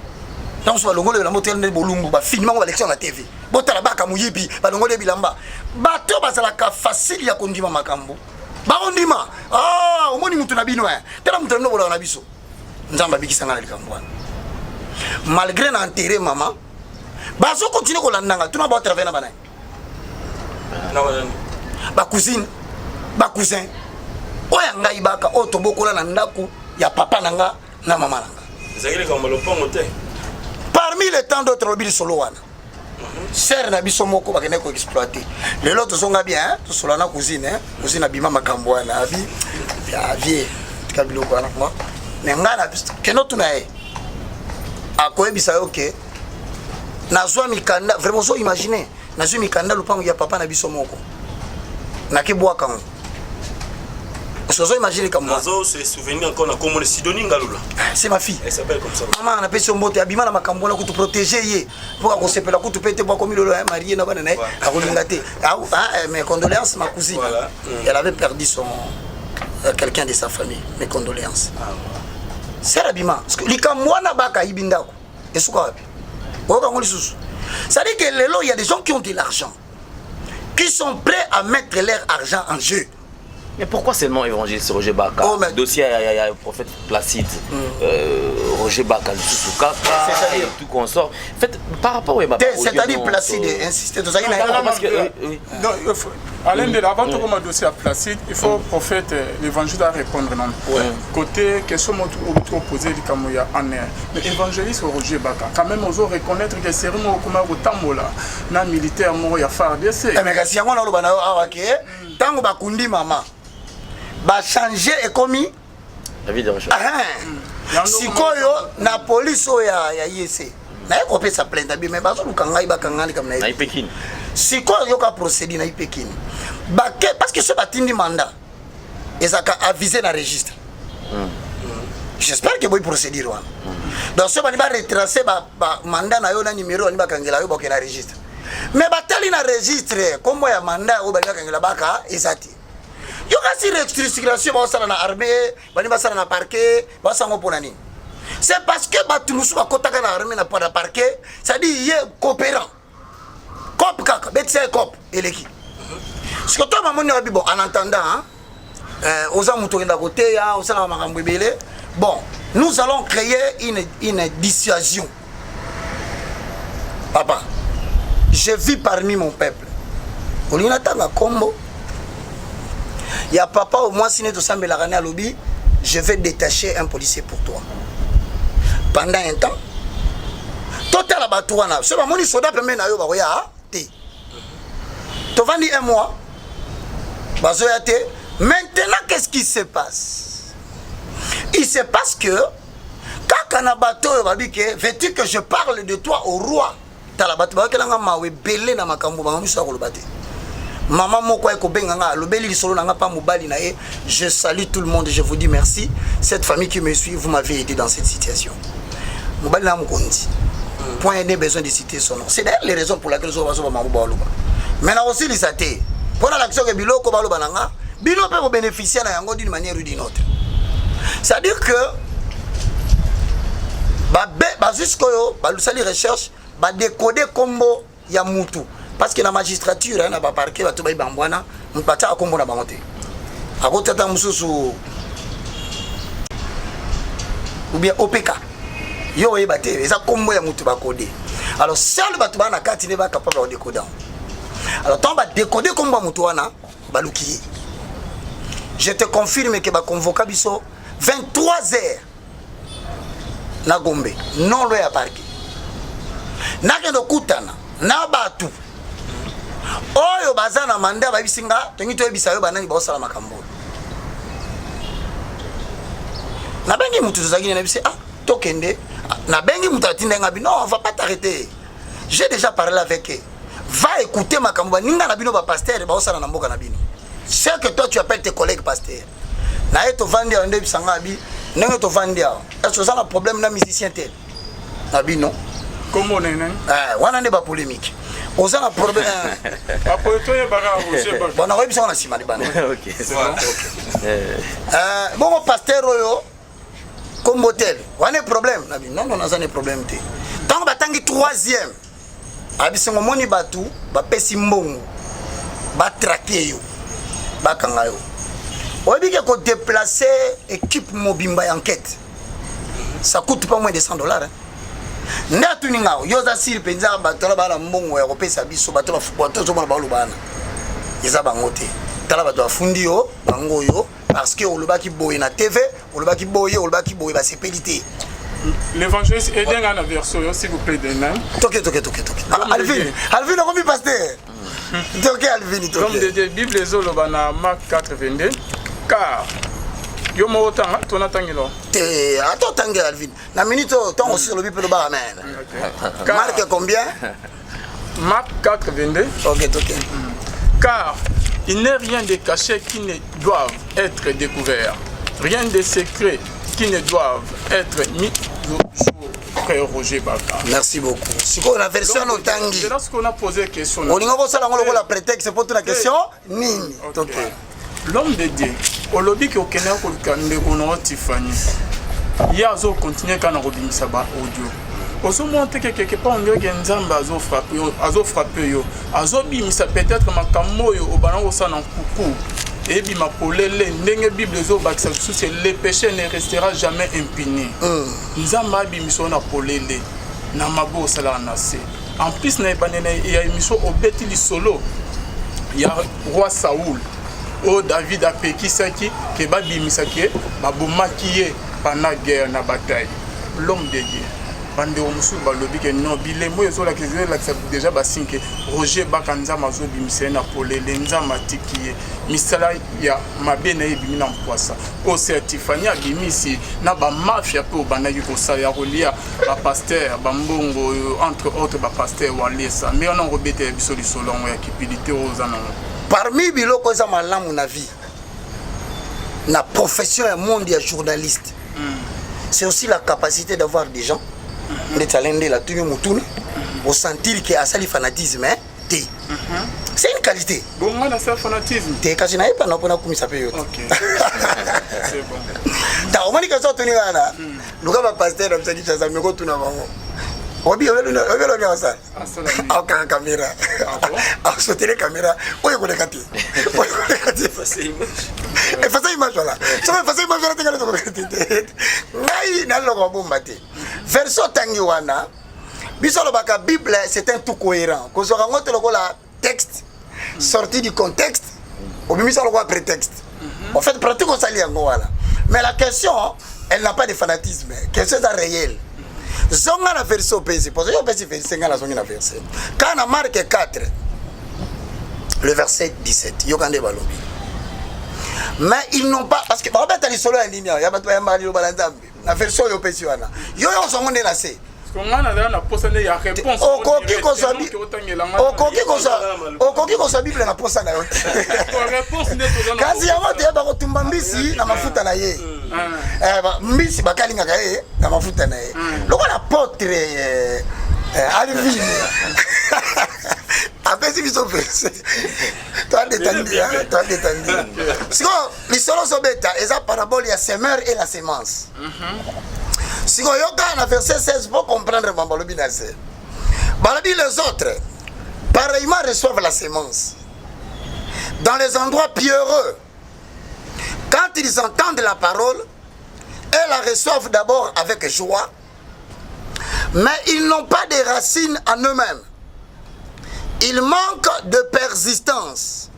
ntango mosusu balongoli yo elamba, otela nde bolumbu, bafilme yango, balekisi na TV, botala baka moyibi, balongoli yo bilamba. Bato bazalaka facile ya kondima makambo, bakondima. Ah, omoni mutu na bino, tala mutu na bino bolaka na biso. Nzambe abikisanga na likambo wana. Malgré na enterré mama, bazokontinue kolandanga tuna baotravaille na banani, bacousine, bacousin oyo ya ngai, baka oyo tobokola na ndako ya papa na nga na mama na nga. Ezalaki likambo lopango te. Parmi les tant d'autres, lobi lisolo wana, sere na biso moko bakendaki koexploite. Lelo tozonga bien, tosola na cousine. Cousine abima makambo wana, abi avie tika biloko wana. Me ngai na kende otuna ye, akoyebisa yo ke nazwa mikanda. Vraiment, ozo imagine, nazwi mikanda lopango ya papa na biso moko, nakebwaka ngo. Ozo imagine likambo? Nazo se souvenir encore na kombo Sidonie Ngalula. C'est ma fille. Elle s'appelle comme ça. Mama, napesi yo mbote. Abima na makambo wana, kutu protéger ye mpo akosepela kutu pe te, po akomi lelo marié na bana na ye, akolinga te. Mes condoléances, ma cousine. Voilà. Elle avait perdu son quelqu'un de sa famille. Mes condoléances. Ah, sœur abima likambo wana, baka ayibi ndako, esuka wapi? Oyoka yango lisusu. C'est-à-dire que lelo, il y a des gens qui ont de l'argent, qui sont prêts à mettre leur argent en jeu. Mais pourquoi seulement évangéliste Roger Baka? Oh, mais... Dossier, il y a prophète Placide, Roger Baka, lisusu kaka, et tout consort. En fait, par rapport au C'est-à-dire Placide, insister, tout ça. Parce que, oui. Non, il faut, Alain Ndele, avant de mm. dossier à Placide, il faut prophète l'évangile à répondre. Non. Ouais. Côté question trop posé likambo ya ANR. Mais évangéliste Roger Baka, quand même ozo reconnaître que c'est vraiment comment kotambola na militaire moko ya FARDC. Eh mais kasi yango na loba na yo awa ke ntango bakundi mama, bachange, ekomi sikoyo na police oyo ya IEC. Naye kopesa plainte abi, mais bazoluka ngai, bakanga likambo na ye sikoyo. Yoka procédure na ipekini bake, parce que so batindi mandat, ezalaka avisé na registre. J'espère que boyi procédure wana. Donc so bani baretrace mandat na yo na numéro bani bakangela yo, bakokende na registre. Mais batali na registre, nkombo ya mandat oyo bani bakangela baka eza te. Yo kasi restructuration baosala na armée, bani basala na parquet, basango mpona nini? C'est parce que bato mosusu bakotaka na armée na parquet, c'est-à-dire ye coopérant, cop kaka betisa ye cop eleki. Siko to bamoni babi, bon, en attendant, hein, oza moto okenda koteya, osalaka makambo ebele. Bon, nous allons créer une dissuasion. Papa, je vis parmi mon peuple. Olingi natanga kombo ya papa au mwasi ne tosambelaka ne, alobi: je vais détacher un policier pour toi pendant un temps. Totala bato wana, so bamoni soda pembeni na yo, bakoya te. Tovandi un mois, bazoya te. Maintenant, qu'est-ce qui se passe? Il se passe que kaka na bato oyo babi ke: veux-tu que je parle de toi au roi? Tala, bato bayokelanga mawa ebele na makambo bango miso ya koloba te. Mama moko aye kobenga nga, alobeli lisolo na nga pa mobali na ye. Je salue tout le monde, je vous dis merci. Cette famille qui me suit, vous m'avez aidé dans cette situation. Mobali na mokonzi. Point n'est besoin de citer son nom. C'est d'ailleurs les raisons pour laquelle zo bazo ba mamu baloba. Mais na kosilisa te. Pona la que biloko baloba na nga, bino pe ko bénéficier na yango d'une manière ou d'une autre. C'est-à-dire que bazwi sikoyo balusali recherche badekode kombo ya mutu parce que na magistrature na baparquet bato bayi bango wana moto batiaka kombo na bango te akoti ata mosusu ou bien opk yo oyeba te eza kombo ya mutu bakode alors seul bato baa na kati nde bacapable ya kodekode yango alors ntango badekode kombo ya motu wana baluki ye je te confirme ke baconvoka biso 23 heures na Gombe non loin ya parquet nakende okutana na bato oyo baza na mandat bayebisi nga tongi toyebisa yo banani baosala makambo oyo nabengi motu tozalaki nde nayebisi ah tokende nabengi moto atinda nga bi non on va pas t'arrêter j'ai déjà parlé avec eux va écouter makambo baninga na bino bapasteur baosala na mboka na bino ce que toi tu appelles tes collègues pasteurs na ye tovandi awa nde yebisa nga abi ndenge tovandi awa est oza na problème na musicien te na bino kombo na nani eh, wana nde bapolémique oza na problème eh. bon nakoyebisa ngo na nsima libanda eh, bongo pasteur oyo kombo tel wana problème na bino non naza na problème te ntango batangi troisième abisengo omoni bato bapesi mbongo batrake yo bakanga yo oyebi ke kodeplace équipe mobimba ya enquête ça coûte pas moins de 100 dollars hein? nde atuni nga yo oza siri mpenza bato wana baa na mbongo ya kopesa biso bato ozomona baoloba wana eza bango te tala bato bafundi yo bango oyo parce que olobaki boye na tv olobaki boye olobaki boye basepeli te l'évangéliste aide nga na version yo s'il vous plaît demain toke toke toke toke ah, alvin alvin okomi pasteur toke alvin toke l'homme de Dieu bible ezoloba na Marc 4 22 car yo moko otanga to natangelo te ata otangi alvin na minute oyo ntango osi olobi mpe loba amen marc combien Marc 4, 22. Ok, ok. Car il n'est rien de caché qui ne doive être découvert, rien de secret qui ne doive être mis au jour. Frère Roger Baka. Merci beaucoup. sikoyo na version wana otangi olinga kosala yango lokola prétexte mpo tuna question nini toke l'homme de dieu olobi ke okendaki koluka ndeko na yo tifani ye azokontinue kaka na kobimisa ba audio ozomona te ke quelque part ondire ke nzambe azofrappe yo azobimisa peut-être makambo oyo obanda kosala na nkuku ebima polele ndenge bible ezobakisa lisusu le péché ne restera jamais impuni mm. nzambe abimisa yo na polele na mabe osalaka na se en plus na ebandeli ya émission obeti lisolo ya roi saoul oyo david apekisaki ke babimisaki ye babomaki ye pendant guerre na bataille l'homme de dieu bandeko mosusu balobi ke non bilembo ezolakisa ezolakisa deja basigne ke roger baka nzambe azobimisa ye na polele nzambe atiki ye misala ya mabe na ye ebimi na mpwasa oyo se tifani abimisi na bamafia mpe obandaki kosala ya kolia ba pasteur ba mbongo entre autres ba pasteur walesa mais wana okobetela biso lisolo yango ya kipilite oyo oza nango parmi biloko eza malamu na vie na profession ya monde ya journaliste mm. c'est aussi la capacité d'avoir des gens mm -hmm. ndeti alain ndela atuni motuna mm -hmm. osentir ke asali fanatisme hein? te mhm. c'est une qualité bon nga nasala fanatisme te kasi nayeba na mpona kumisa mpe yo te ta omoni kasi otuni wana hmm. luka bapaster na biso kinshasa meko otuna bango obi obeloni osala akokanga kamera asotele kamera oyo ekoleka te oyo ekoleka te efase image wana soki efase image wana tekala tokoleka te ngai naloko babomba te version otangi wana biso alobaka bible c'est un tout cohérent kozwaka yango te lokola texte sorti du contexte obimisa lokola prétexte mhm. en fait pratique osali yango wana mais la question elle n'a pas de fanatisme question eza réelle zonga na verse opesi poso yo opesi verse ngai nazongi na verse kaka na marke 4 le verset 17 yoka nde balobi mais ils n'ont pas parce que bakobeta lisolo ya nini ya bato bayambaka liloba na nzambe na version oyo opesi wana yo yo ozwango nde na se. Nga nazala na posa nde ya réponse. Okoki kozwa okoki kozwa okoki kozwa Bible na posa na yo te. Kasi yango te, bakotumba mbisi na mafuta na ye. Eh, mbisi bakalingaka ye na mafuta na ye. Lokola apôtre eh, Alvin apesi biso verset, toadetandi, toadetandi. Sikoyo lisolo ozobeta eza parabole ya semeur et la semence. Sikoyo yoka na verset 16 pour comprendre mambo alobi na se. Balobi: les autres pareillement reçoivent la semence dans les endroits pierreux. Quand ils entendent la parole et la reçoivent d'abord avec joie, mais ils n'ont pas de racines en eux-mêmes, ils manquent de persistance.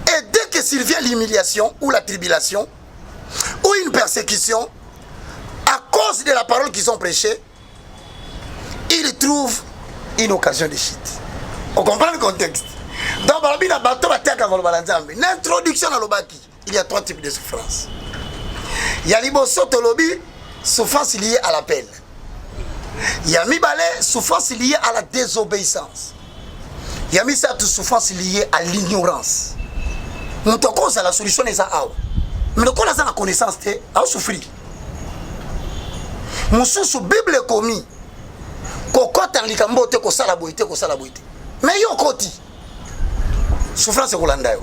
Et dès que survient l'humiliation ou la tribulation ou une persécution à cause de la parole qu'ils ont prêchée, ils trouvent une occasion de chute. On comprend le contexte. Donc balobi na bato batiaka koloba na Nzambe, na introduction nalobaki, il y a trois types de souffrance. Ya liboso tolobi, souffrance liée à l'appel. Ya mibale, souffrance liée à la désobéissance. Ya misato, souffrance liée à l'ignorance. Moto akozala solution eza awa, mais lokola aza na connaissance te, aosouffrir. Mosusu, Bible ekomi kokɔta na likambo te, kosala boye te, kosala boye te, mais yo okoti, souffrance ekolanda yo.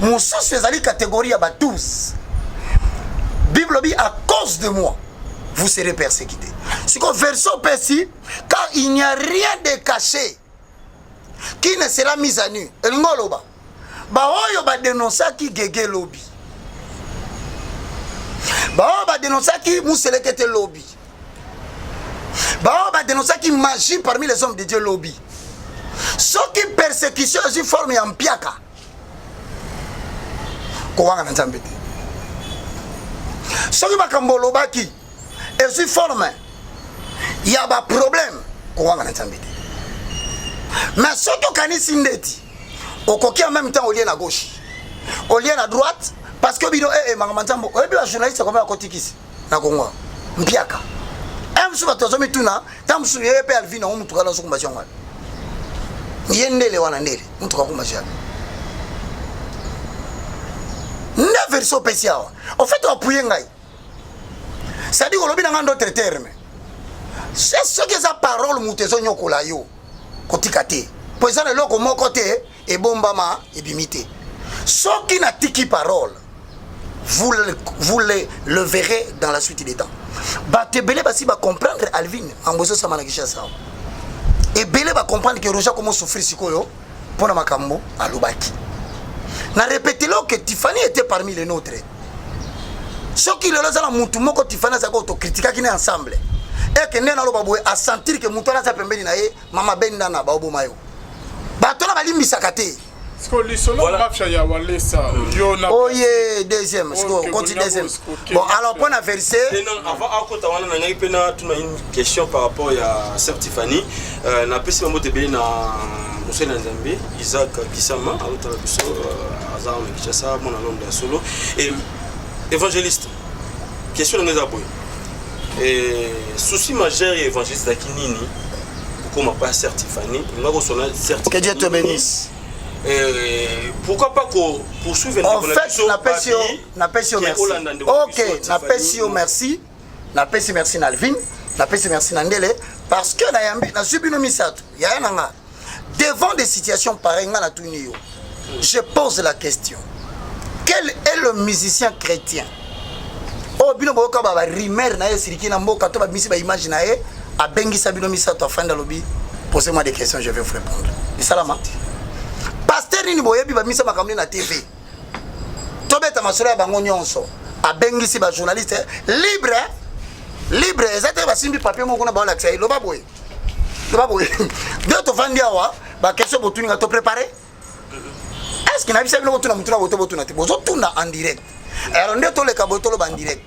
Mosusu ezali catégorie ya ba 12. Bible lobi: à cause de moi, vous serez persécutés. Siko verset opesi: car il n'y a rien de caché qui ne sera mis à nu. Elingi oloba, baoyo badénonçaki Gege lobi, baoyo badénonçaki Muselekete lobi, baoyo badénonçaki magie parmi les hommes de Dieu lobi, soki persécution ezwi forme ya mpiaka, kowanga na Nzambe te. Soki makambo olobaki ezwi forme ya baproblème, kowanga na Nzambe te. Mais soki okanisi ndeti okoki en même temps olie na gauche, olie na droite, parce que bino ee makambo Nzambe oyebi, bajournaliste koma bakotikisi na Kongo mpiaka e mosusu, bato azomituna ntango mosusu ye mpe Alvin yango motuka nazokumba yango wana, ye ndele wana, ndele motuka akumba yango nde version opesi awa. Au fait, oappuyer ngai, c'est-à-dire olobi na ngai, d'autres termes, soki eza parole moto ezonyokola yo, kotika te, mpo eza na eloko moko te ebombama ebimi te. Soki natiki parole, vous le verrez dans la suite des temps. Bato ebele basi bacomprendre Alvin mambo ezosama na Kinshasa. Ebele bacomprendre ke Roger komo souffrir sikoyo mpo na makambo alobaki. Na répételo que Tiffany était parmi les nôtres. Soki lelo eza na mutu moko Tiffany azalaki oyo tokritikaki ne ensemble, eke nde naloba boye, asentir ke mutu wana aza pembeni na ye, mama bendana baoboma yo, bato wana balimbisaka te. Siko lisolo mafia ya Walesa yo na Oye, deuxième, siko continue deuxième. Bon, alors mpo na verset Non, avant akota wana, na ngai mpe natuna une question par rapport ya sœur Tiffany. Napesi bango ebele na mosali na Nzambe Isaac Kisama, azotala biso, aza na Kinshasa, mwana Londres ya solo. Et évangéliste, question na ngai eza boye: souci majeur ya évangéliste ezalaki nini kokoma pa sœur Tiffany? Nga kosona sœur Que Dieu te bénisse. Pourquoi pas ko poursuivre? En fait, napesi yo merci. Ok, napesi yo merci, napesi merci na Alvin, napesi merci na Ndele, parce que nayambi, nazwi bino misato yaya na nga. Devant des situations pareilles, nga natuni yo, je pose la question: quel est le musicien chrétien oyo bino boyoka barumeur na ye esiliki na mboka to babimisi baimage na ye, abengisa bino misato, afandi, alobi: posez moi des questions, je vais vous répondre? Esalama? Pasteur nini boyebi bamisa makambo nini na TV, tobeta masolo ya bango nyonso, abengisi bajournaliste libre libre, eza te basimbi papier moko kuna, baolakisa ye: loba boye, loba boye. Nde tovandi awa, baquestion botuninga, toprépare. Est ce que nayebisa bino botuna motuna boye to botuna te? Bozotuna en direct. Alors nde toleka boye, toloba en direct.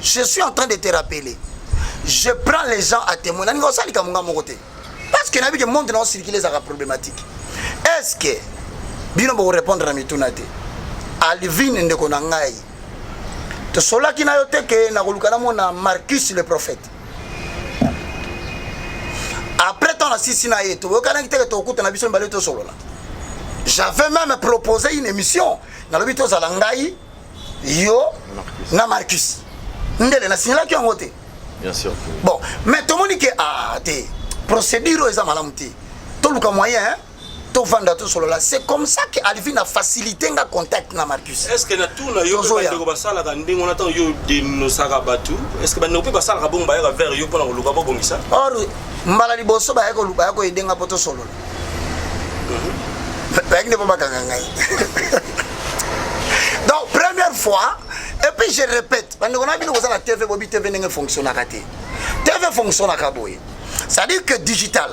Je suis en train de te rappeler, je prends les gens à témoin. Naninga osalika monga moko te, parce que nayebi ke monde na ocircule ezalaka problématique. Est ce que bino bokorépondre na mituna te? Alvin, ndeko na ngai, tosolaki na yo te ke nakoluka namona Marcus le prophète. ntango nasisi na ye, toyokanaki teke tokutana biso mibale tosolola. J'avais même proposé une émission, nalobi tozala ngai, yo na Marcus Ndele, nasignalaki yango te. Bien sûr. Bon, mais tomoni ke ah te, procédure oyo eza malamu te, toluka moyen, hein? Tovanda tosolola. C'est comme ça que Alvin a facilité nga contact na Marcus. Est ce que na tour na yo mpe bandeko basalaka ndenge wana? Ntango yo denosaka bato, est ce que bandeko mpe basalaka bongo, bayaka vers yo mpona koluka bobongisa? Or mbala liboso baya koyede nga mpo tosolola, bayaki nde mpo bakanga ngai. Donc première fois, et puis je répète, bandeko na bino, koza na TV, bobi TV ndenge fonctionnaka te. TV fonctionnaka boye, c'est à dire que digital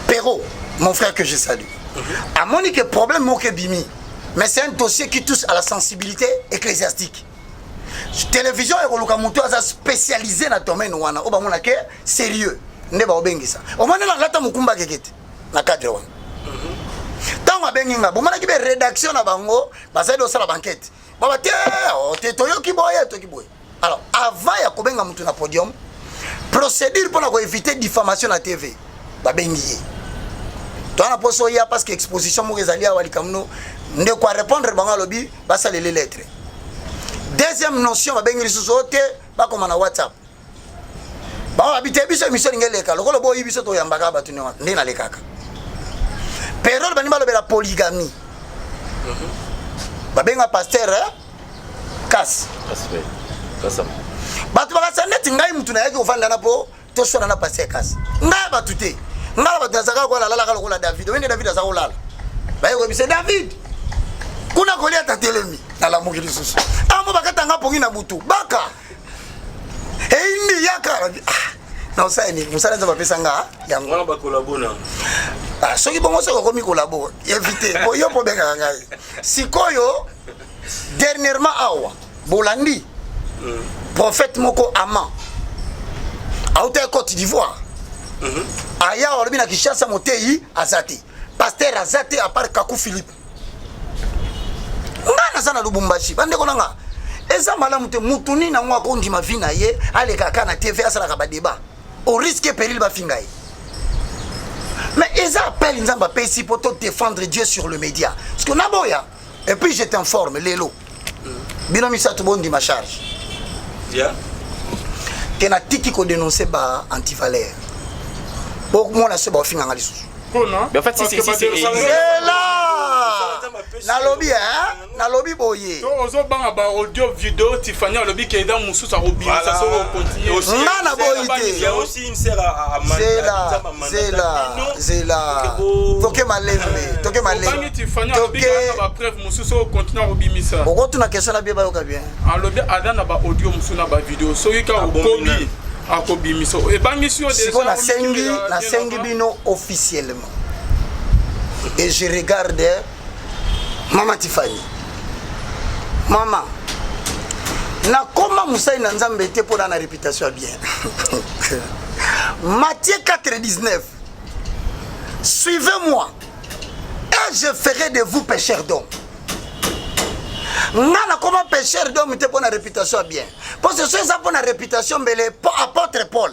Perrault, mon frère que je salue, amoni que problème moko ebimi, mais c'est un dossier qui touche à la sensibilité ecclésiastique. Télévision ekoluka moto aza spécialisé na domaine wana, oyo bamona ke sérieux, nde baobengisa. Omoni nalata mokumba keke te na cadre wana. Ntango abengi nga, bomonaki be rédaction na bango bazali kosala bankete, baba te, oh, te, toyoki boye, toyoki boye. Alors avant ya kobenga motu na podium, procédure mpona koéviter diffamation na TV, babengi ye toza na mposo oya parce que exposition moko ezali awa, likambo no ndeko arépondre bango, alobi basaleli lettre. Deuxième notion, babengi lisusu oyo te, bakoma na WhatsApp, bango babi te, biso émission elingi eleka lokola boyi biso toyambaka bato nde nalekaka période bani balobela polygamie, babenga pasteur kasi bato bakasa neti ngai mutu nayaki kovanda na mpo toswana na pasteur kasi ngai ya bato te. Ngai na bato nazalaka kola, nalalaka lokola David. Oyende David aza kolala, baye koyebisa David kuna Goliath atelemi, nalamuki lisusu amo bakatanga pongi na butu baka eindi yaka. Ah, na osala nini? Mosala Nzambe apesa nga yango. Wana bakolabo na Ah, soki bongo, soki okomi kolabo, évite po yo mpo obengaka ngai. Sikoyo dernièrement awa bolandi prophète moko ama auta ya Côte d'Ivoire, aya alobi na Kinshasa motei aza te, pasteur aza te à part Kaku Philippe. Nga naza na Lubumbashi, bandeko na nga, eza malamu te. Mutu nini yango akondima vi na ye alekaka na TV, asalaka badébat au risque et péril bafinga ye? Mais eza appel Nzambe apesi mpo to défendre Dieu sur le média, parce que naboya. Et puis je t'informe, lelo bino misato bondima charge ke natiki kodénonce ba antivaleur, bomona so baofinganga lisusu. Mais en fait, si, si, si, si, Zela, nalobi, hein, nalobi boye. Ozobanga ba audio, vidéo. Tifani alobi ke eza mosusu akobimisa soki ocontinue. Nga na boyi te. Zela, zela, zela, toke malembe, toke malembe. Tifani alobi kaka bapreuve mosusu, ocontinue akobimisa. Okotuna question na bie, bayoka bien. Alobi aza na baaudio mosusu na bavideo, soki kaka okobi akobimisa, ebangisi yo. Sikoyo nasengi, nasengi bino officiellement, et je regarde mama Tifani. Mama, nakoma mosali na Nzambe te mpo na na réputation ya bien. Matthieu 4 19, suivez-moi et je ferai de vous pêcheurs d'hommes. Nga nakoma pêcheur d'homme te mpo na réputation ya bien, mpo soso eza mpo na réputation, mbele po apôtre Paul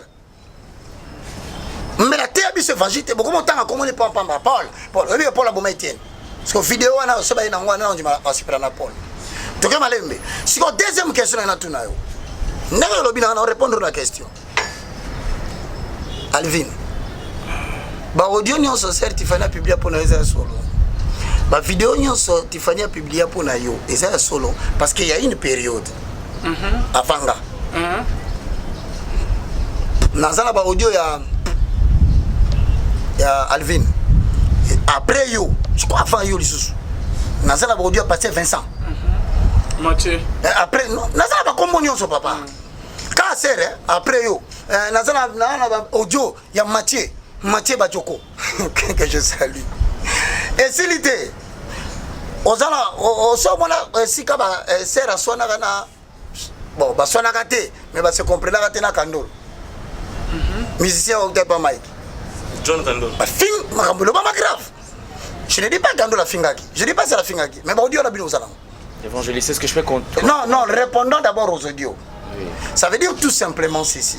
mbele ateya biso évangile te. Bokoma otanga komoni pampamba Paul, Paul. Oyebi Paul aboma Etienne, parce que video wana so baye nango wana, ondima asepela na Paul. Toke malembe. Siko deuxième question na natuna yo, ndenge olobi nanga na répondre na question. Alvin, baaudio nyonso sœur Tifani apublia mpo na yo eza ya solo? Bavideo nyonso Tifani apublia mpo na yo eza ya solo? Parce que ya une période avant nga naza na baaudio ya Alvin, après yo, je crois avant yo lisusu naza na baaudio ya pasteur Vincent. Mathieu. Après non, naza na bakombo nyonso, papa. Kaka sere après yo, naza na baaudio ya Mathieu, Mathieu Bajoko que je salue. Esili te, oza na oso omona esika basere aswanaka na, bon, baswanaka te, mais base comprenaka te na Kandolo, musicien oyo pa Mike. John Kandolo. Bafing makambo elobama grave. Je ne dis pas Kandolo afingaki, je dis pas sere afingaki, mais baaudio na bino ozala. Évangéliste, est-ce que je peux compter? Non, non, répondons d'abord aux audios. Oui. Ça veut dire tout simplement ceci.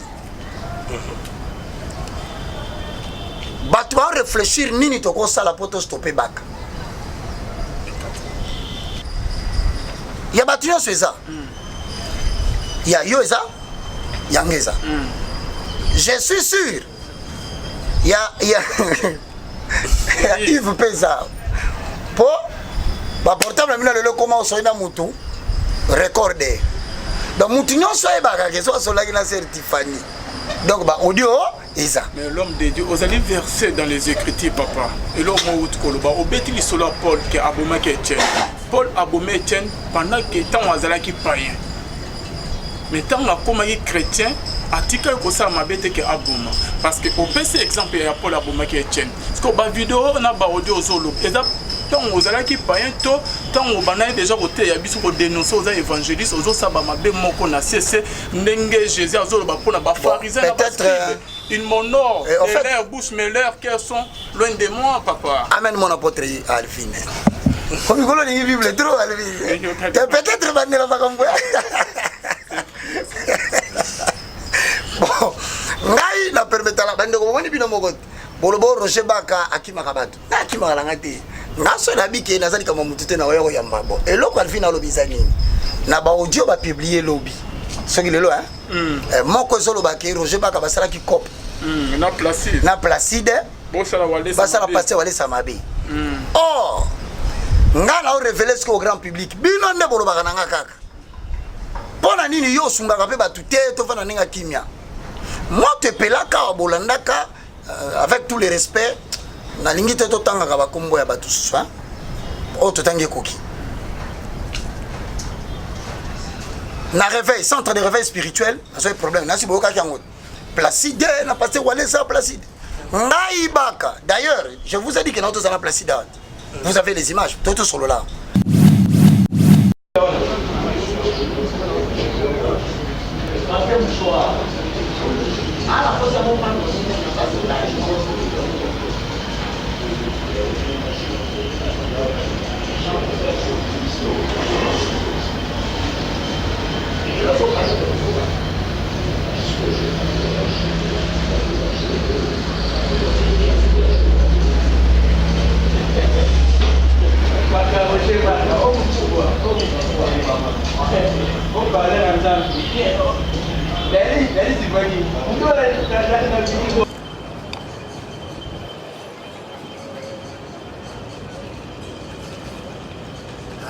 Bato ba réfléchir nini tokosala mpo tostope baka ya bato nyonso eza ya yo eza yanga eza. Je suis sûr ya ya Yves mpe eza mpo baportable na bino lelo ekoma osoi na mutu recorde, donc mutu nyonso ayebaka ke so asolaki na sœur Tiffany, donc ba audio eza. Mais l'homme de Dieu, ozali versé dans les écritures, papa. Eloko moko outi koloba, obeti lisolo ya Paul ke abomaki Etienne. Paul abomi Etienne pendant ke ntango azalaki païen, mais ntango akomaki chrétien, atikali kosala mabe te ke aboma. Parce que opesi exemple ya Paul abomaki Etienne, parce que bavideo na baaudio ozoloba eza ntango ozalaki païen to ntango obandaki déjà koteya biso, kodénonce, oza évangéliste, ozosala mabe moko na sese ndenge Jésus azoloba mpona bapharisien na Peut-être, bascribe: ils m'honorent Et en de fait- leur bouche, mais leur cœur sont loin de moi, papa. Amen, mon apôtre Alvin. Komikolo olingi Bible trop, Alvin. Te peut-être bandela makambo ya bon. Ngai na permetala bandeko, bomoni bino moko te. Boloba oyo Roger Baka akimaka bato, nga akimaka na nga te. Nga so nayebi ke naza likambo ya motu te na oya koyamba. Bon, eloko Alvin alobi eza nini? Na baaudio bapublie lobi, soki lelo, hein? Moko ezoloba ke Roger Baka basalaki cope Na Placide. Na Placide. Bosala Walesa basala mabe. Pasteur Walesa mabe. Or nga na orévéler ce au grand public, bino nde bolobaka na nga kaka mpo na nini yo osungaka mpe bato te, tofanda ndenge ya kimia. Moto epelaka awa bolandaka, avec tout le respect, nalingi te totangaka bakombo ya bato susu, hein? Oyo totangi ekoki. Na réveil, centre de réveil spirituel, nazoi problème nasi boyokaki yango, Placide na pasteur Walesa. Placide, ngai Baka, d'ailleurs je vous ai dit que naotozala Placide awa te. Vous avez les images, to tosolola.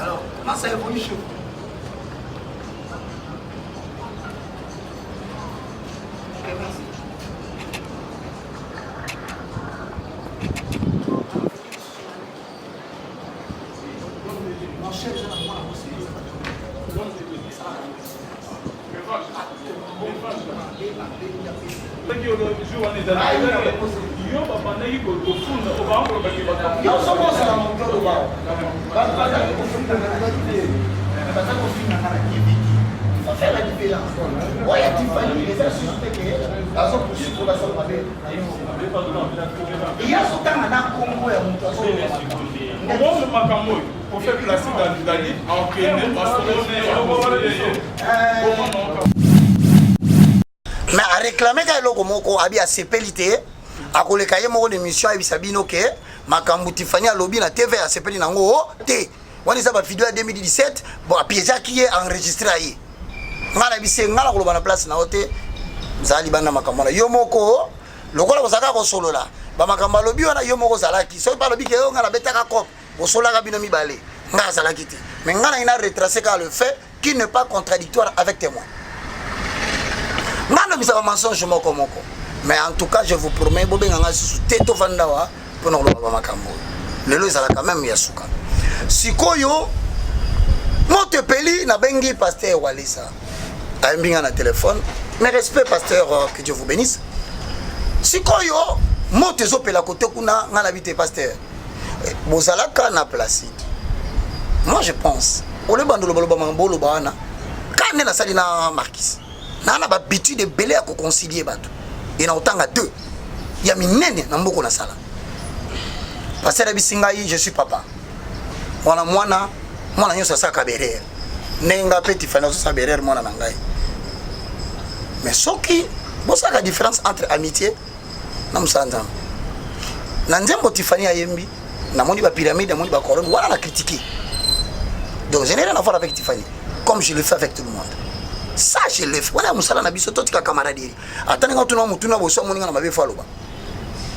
Alors, comment ça évolue chez vous? Ok, merci. Mon cher, j'ai la moi, Yo babandaki kofunda, obankolobaki. Nyonso bosala moto oloba, bato bazali kofinga na te, baza kofinga nga na TV. Il faut faire la différence. Oyo ya Tifani eza susu te ke bazopoursuivre, basala mabe. Ye azotanga na nkombo ya moto azoloba. Omo makambo oyo prophète Placide alingani akende basolone. Mais aréclame ka eloko moko, abi asepeli te, akoleka ye moko na émission, ayebisa bino ke makambo Tifani alobi na TV, asepeli nango te. Wana eza bavideo ya 2017. Bon, apiégeaki ye, enregistre ye. Ngai nayebisi ye, ngai na koloba na place na yo te, zala libanda makambo wana yo moko. Lokola kozalaka kosolola bamakambo alobi wana, yo moko ozalaki. Soki mpe alobi ke yo ngai nabetaka cope, bosolaka bino mibale, ngai azalaki te. Mais ngai nangi na retrace kaka le fait qui n'est pas contradictoire avec témoin. Ngai nabisaka mensonge moko moko. Mais en tout cas, je vous promets, bobenga ngai susu te, tovanda wa mpona koloba bamakambo oyo. Lelo ezalaka même ya suka. Sikoyo moto epeli, nabengi pasteur Walesa, ayembi ngai na telefone. Mais respect, pasteur, que Dieu vous bénisse. Sikoyo moto ezopela kote kuna, ngai nabi te, pasteur, bozalaka na Placide. Moi je pense olebanda olobaloba makambo oloba wana ka nde nasali na Markis naa na bahabitude ebele ya koconcilie bato e na kotanga deux ya minene na mboko nasala. Pasteur ayebisi ngai: je suis papa wana, mwana mwana nyonso asalaka berere ndenge nga mpe Tifani azosala berere, mwana na ngai. Mais soki bosalaka différence entre amitié na mosala Nzambe. Na nzembo Tiffany ayembi, namoni ba pyramide, namoni ba colonne, wana na critiquer. Donc je n'ai rien à voir avec Tiffany, comme je le fais avec tout le monde. Ça je le fais. Wana musala na biso totika camaraderie. Ata ninga tuna mutuna boso moninga na mabe faloba.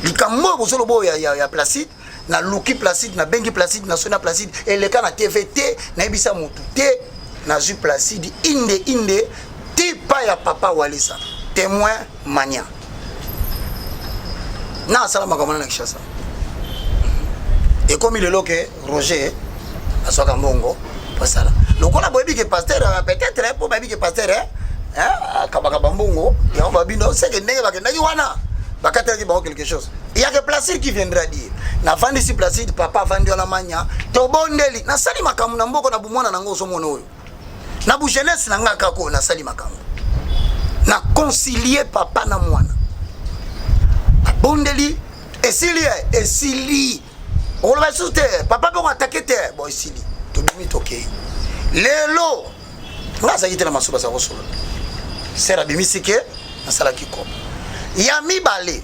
Likambo oyo bozoloba oyo ya, ya, ya Placide, naluki Placide, nabengi Placide, nasoni na Placide, eleka na TV te, nayebisa motu te, nazwi Placide inde inde tipa ya papa Walesa, témoin mania. Na asala makambo na Kinshasa. Ekomi lelo ke Roger azwaka mbongo basala lokola boyebi ke pasteur euh, peut-être eh, mpo bayebi ke pasteur eh, eh, akabaka bambongo yango babino seke ndenge bakendaki wana bakatelaki bango quelque chose ya ke placide qui viendra dire navandisi placide papa avandi wana manya tobondeli nasali makambo na mboko na bomwana nango ozomona oyo na bujeunesse na nga kaka oyo nasali makambo na concilie papa na mwana abondeli esili esili okoloba lisusu te papa mpe koatake te bon esili tobimi tokei lelo nga azalaki te na masuba aza kosolola ser abimisi ke nasalaki kopo ya mibale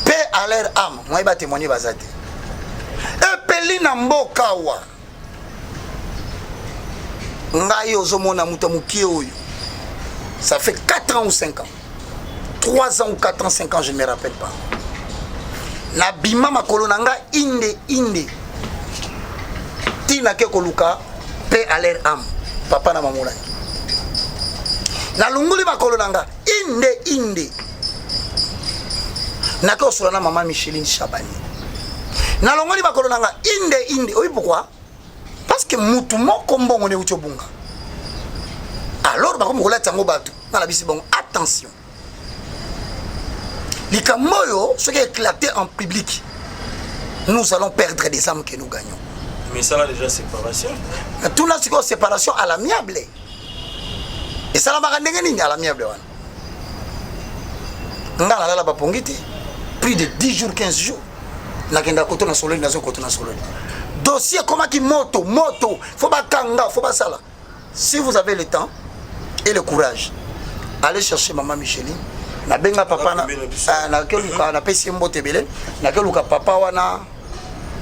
mpe à leur âme moye batémoigne baza te epeli na mboka awa ngai ozomona moto ya mokie oyo ça fait 4 ans ou 5 ans 3 ans ou 4 ans 5 ans je ne me rappelle pas nabima makolo na ngai inde inde ntina ke koluka mpe à leur âme papa na mamolangi nalunguli makolo na nga inde inde nake kosola na mama micheline chabani nalongoli makolo na nga inde inde oyi pourquoi parce que mutu moko mbongo nde euti obunga alors bakomi kolata yango bato nga na bisi bango attention likambo oyo soki éclaté en public nous allons perdre des âmes que nous gagnons. Mais ça là déjà séparation. Tout là c'est séparation à l'amiable. Et ça là ndenge nini à l'amiable wana. Nga nalala bapongi te plus de 10 jours 15 jours nakenda koto na sololi nazo koto na sololi dossier ekomaki moto moto fo bakanga fo basala si vous avez le temps et le courage allez chercher maman micheline nabenga papa ah, nakeluka napesi ye mbote ebele nakeluka papa wana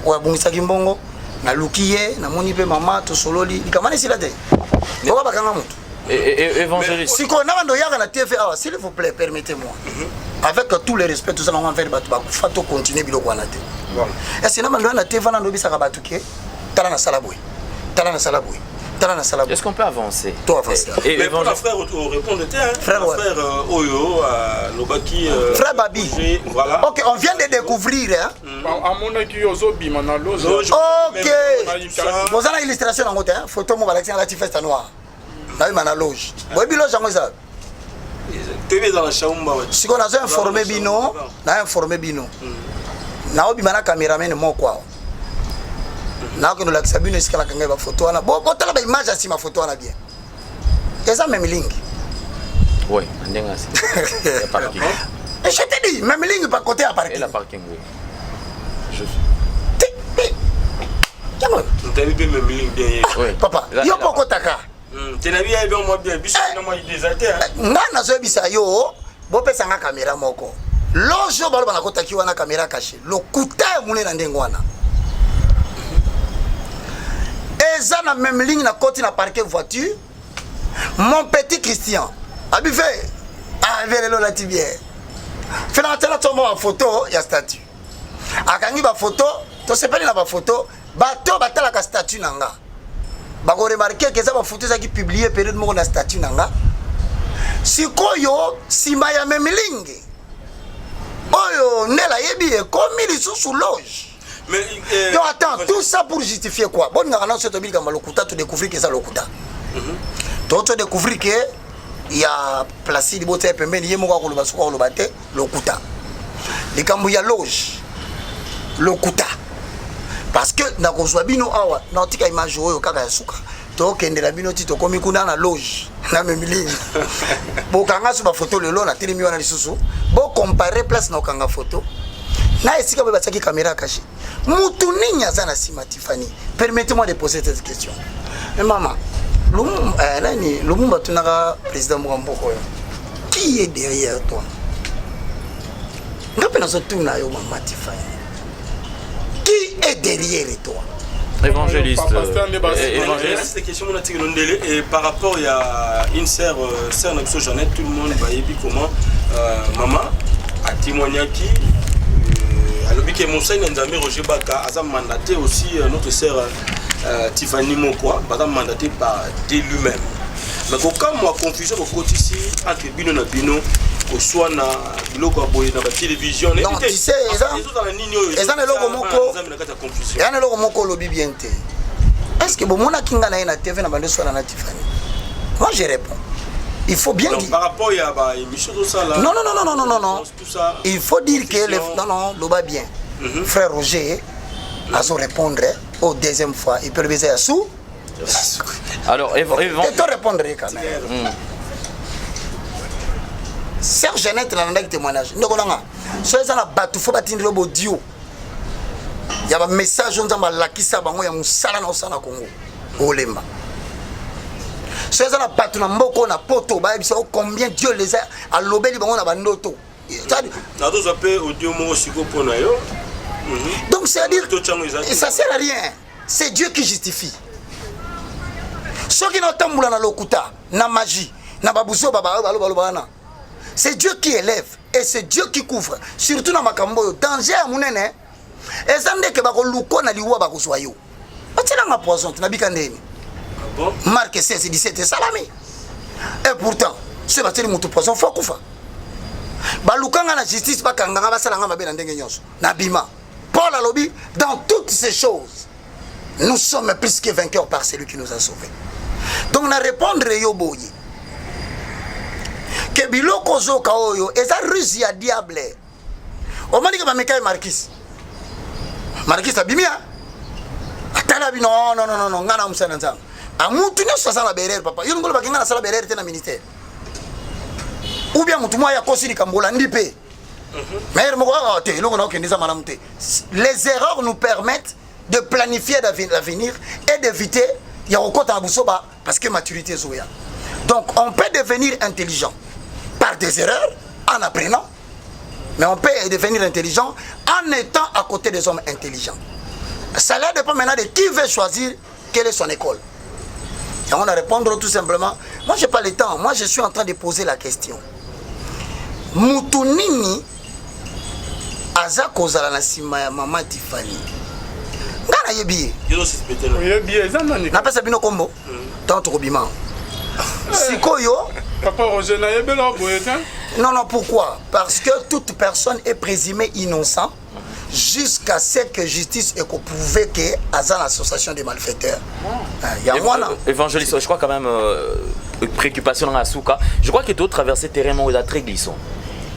oyo abungisaki mbongo naluki ye namoni mpe mama tosololi likambo wana esila te oka bakanga moto évangéliste sikoyo na bando oyaka na tv awa s'il vous plaît permettez moi mhm. avec tout le respect toza nango envers bato bakufa to continue biloko wana te est ce na bando oya na tv wana ndobisaka bato ke tala nasala boye tala nasala boye tala nasala boye est ce qu'on peut avancer to avancer et, mais pour la frère répondre te hein? frère ouais. frère euh, oyo euh, lobaki euh, frère Babi voilà ok on vient de découvrir hein mm. amonaki yo ozobima na loge ok boza na illustration nango te hein? photo moko balakisi alati feste noire nayeba na loge boyebi loge yango eza sikoyo nazo informe bino na informe bino hmm. naobima na cameraman moko awa nakokende olakisa bino esika nakangai bafoto wana botala baimage ya nsima foto wana bien eza meme lingi Oui, ndenge asi. Ya parking. Je te dis, même ligne par côté à parking. Et la parking, oui. Je Yango. Ntabi pe même ligne bien. Oui. Papa, yo pokotaka. Hmm, te nabi ayebi mwa bien biso na mwa idée eza te nga nazoyebisa yo bopesa nga kamera moko loge oyo baloba nakotaki wana kamera kashe lokuta ya monene na ndenge wana eza na meme ligne nakoti na parquet voiture mon petit christian abife ave ah, lelo olati bien fena atala tomba bafoto ya statut akangi bafoto tosepeli na bafoto bato batalaka statut na nga bakoremarke ke eza bafoto ezalaki publie periode moko na statut na nga sikoyo nsima ya memilingi oyo ndela ayebi ekomi lisusu loge Mais, euh, non, attends, tout ça pour justifier quoi Bon, nous avons tobi kama lokuta, tu découvrir que ça lokuta. Mm -hmm. Tu tu découvrir que il y a Placide Bote pembeni ye moko akoloba soki akoloba te lokuta. Likambo ya loge lokuta. Parce que nakozwa bino awa naotika image oyo kaka ya suka tokendela bino ti tokomi kuna na loge na memilini bokanga so bafoto lelo natelemi wana lisusu bocompare place na okanga foto na esika boye batiaki caméra caché mutu nini aza na nsima tiffany permettez moi de poser cette question mais mama lumumba, eh, nani lumumba atunaka président moko mboka oyo qui est derrière toi? Nga mpe nazotuna yo, mama Tifani, qui est derrière toi? Évangéliste. Évangéliste. C'est question mon article ndele et par rapport il y a une sœur, sœur na biso Jeannette, tout le monde bayebi comment maman a témoigné qui alobi ke mosali na Nzambe Roger Baka aza mandaté aussi, notre sœur Tiffany Mokwa baza mandaté par Dieu lui-même. Mais kokamwa, confusion kokotisi entre bino na bino, koswana, biloko ya boye na batélévision. Non, tu sais, ezozala nini oyo? Eza na eloko moko. Nzambe na kati ya confusion. Eza na eloko moko olobi bien te. Est ce que bomonaki nga na ye na TV na bando oswana na Tifani? Moi, je réponds, il faut bien Donc, dire par rapport ya baémission tosala. Non, non, non, non, non, non, non. Tout ça. Il faut dire que le, Confusion. non, non, loba bien. Frère Roger azo répondre au deuxième fois, il peut le baiser ya sous. Alors, To répondre quand même. Sœur Jeannette, nalandaki témoignage. Ndeko nanga, so eza na bato, fo batindeli yo bodio ya bamessage oyo Nzambe alakisa bango ya mosala na osala na Congo, olemba. So eza na bato na mboka oyo na Poto, bayebisa o combien Dieu les a alobeli bango na bandoto. Nazozwa mpe audio moko sikoyo mpo na yo. Donc c'est à dire Totyango eza te. Ça sert à rien, c'est Dieu qui justifie. Soki naotambola na lokuta, na magie, na babuso, balobaloba wana, c'est Dieu qui élève et c'est Dieu qui couvre. Surtout na makambo oyo, danger ya monene eza ndeke bakoluka na liwa, bakozwa yo, batielanga poison te, nabika ndeni. Bon. Mark 16 17 esalami. Et pourtant soki batieli motu poison, fo akufa. Balukanga na justice, bakanganga, basalanga mabe na ndenge nyonso, nabima. Paul alobi: dans toutes ces choses, nous sommes plus que vainqueurs par celui qui nous a sauvés. Donc na répondre yo boye ke biloko ozoka oyo eza ruse ya diable. Omoni ke bameka ye Markis, Markis abimi, a atala bino: oh, non, non, non, ngai na mosala na Nzambe. Amutu nyonso aza na berere. Papa, yo ngolo bakenga nasala berere te na ministère, ou bien motu moko aya akosi likambo, olandi mpe mayere moko awa te, eloko na okende eza malamu te. Les erreurs nous permettent de planifier l'avenir et d'éviter ya kokota na busoba, parce que maturité ezoya. Donc on peut devenir intelligent par des erreurs en apprenant, mais on peut devenir intelligent en étant à côté des hommes intelligents. Ça dépend maintenant de qui veut choisir quelle est son école. Et on a répondre tout simplement: moi, j'ai pas le temps. Moi, je suis en train de poser la question: mutu nini aza kozala na nsima ya mama Tifani? Nga nayebi ye. Oyebi ye, eza nani? Napesa bino kombo ntango tokobima sikoyo. Papa Roger, nayebela boye te. Non, non, pourquoi? Parce que toute personne est présumée innocent jusqu'à ce que justice ekoprouve ke aza na association des malfaiteurs. Ah, yango wana. Évangéliste, je crois quand même, préoccupation dans la souka. Je crois que tu traverser terrain moko eza très glissant.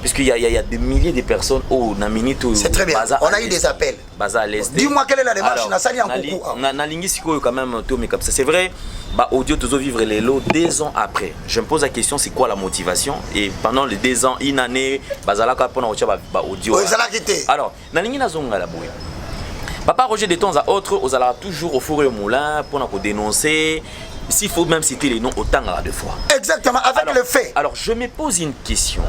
Puisqu'il y a des milliers de personnes au na minute où C'est très bien. baza On à a eu l'est. des appels. Baza à l'est. Dis-moi quelle est la démarche, Alors, nasali en nali- coucou, ah. Nalingi sikoyo quand même to mais comme ça. C'est vrai, bah audio tozo vivre lelo 2 ans après. Je me pose la question, c'est quoi la motivation? Et pendant les 2 ans, une année, bazalaka pona kotia ba audio. Oyo ezalaki te. Alors, nalingi nazonga la boye. Papa Roger, de temps à autre, ozalaka toujours au four et au moulin pour dénoncer. S'il faut même citer les noms, autant à deux fois. Exactement, avec Alors, le fait. Alors, je me pose une question.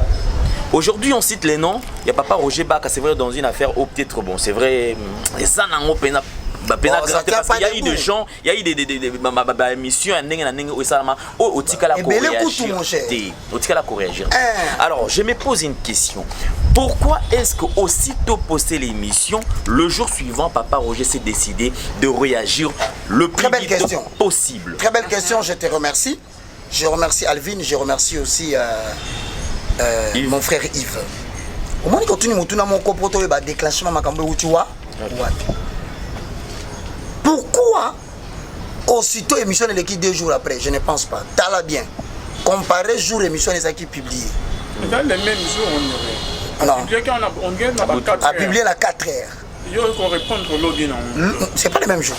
Aujourd'hui, on cite les noms. Il y a Papa Roger Baka, c'est vrai, dans une affaire, oh, peut-être, bon, c'est vrai, et ça, n'a pas pena Bon, ça grave tient parce qu'il y a pas eu debout. des gens, il y a eu des ba émission ya ndenge na ndenge oyo esalama oyo otikala Ebele kutu, koréagir mon cher. te, otikala koréagir. Hein. Alors, je me pose une question: pourquoi est-ce que aussitôt posté l'émission, le jour suivant, Papa Roger s'est décidé de réagir le plus Très belle vite question. possible? Très belle question, je te remercie. Je remercie Alvin, je remercie aussi Yves. mon frère Yves. Omoni, kotuni motuna moko po toyeba déclenchement makambo euti wa wapi. Pourquoi aussitôt émission eleki 2 jours après? Je ne pense pas. Tala bien, comparer jour émission ezalaki publié. Eza le même jour, on dirait. Non. Apubliaki wana, on dirait na ba 4 A publié na 4 heures. Yo korépondre lobi nango. C'est pas le même jour.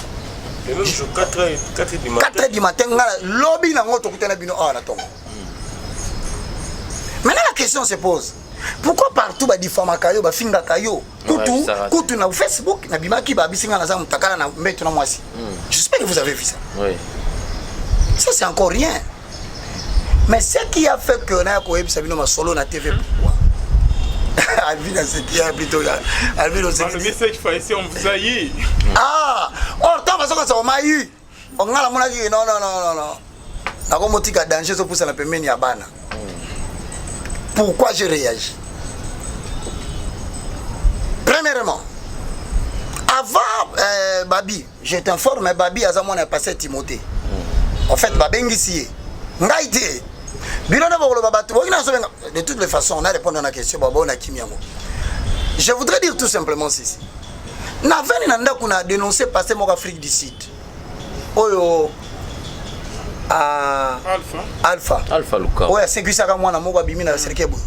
Le même jour, 4 heures, 4 heures du matin. 4 heures du matin. Nga lobi nango tokutana bino awa na ntongo. Maintenant, la question se pose: pourquoi partout badifamaka yo, bafingaka yo kutu? Ouais, ça va. Kutu na Facebook nabimaki, babisi nga naza motakala na mbeto na mwasi. J'espère que vous avez vu ça. Oui. Ça, c'est encore rien, mais ce qui a fait que naya koyebisa bino masolo na TV, pourquoi? Alvin aseki ya plutôt Alvin oseki. Balobi cette fois-ci on vous a eu. Ah, or tant bazoka on m'a eu. Nga namonaki non non non non non. Nakomotika danger ezopusana pembeni ya bana. Pourquoi je réagis? Premièrement, avant euh, Babi, je t'informe, Babi aza mwana ya pasteur Timothée. En fait, babengisi ye. Ngai te. Bino nde bokoloba bato boki nazobenga de toutes les façons, on a répondu à la question, babo na kimi yango. Je voudrais dire tout simplement ceci. Navandi na ndako na dénoncer pasteur moko Afrique du Sud. Oyo a Alpha. Alpha. Alpha Luka. Oyo asekwisaka mwana moko abimi na cercueil boye.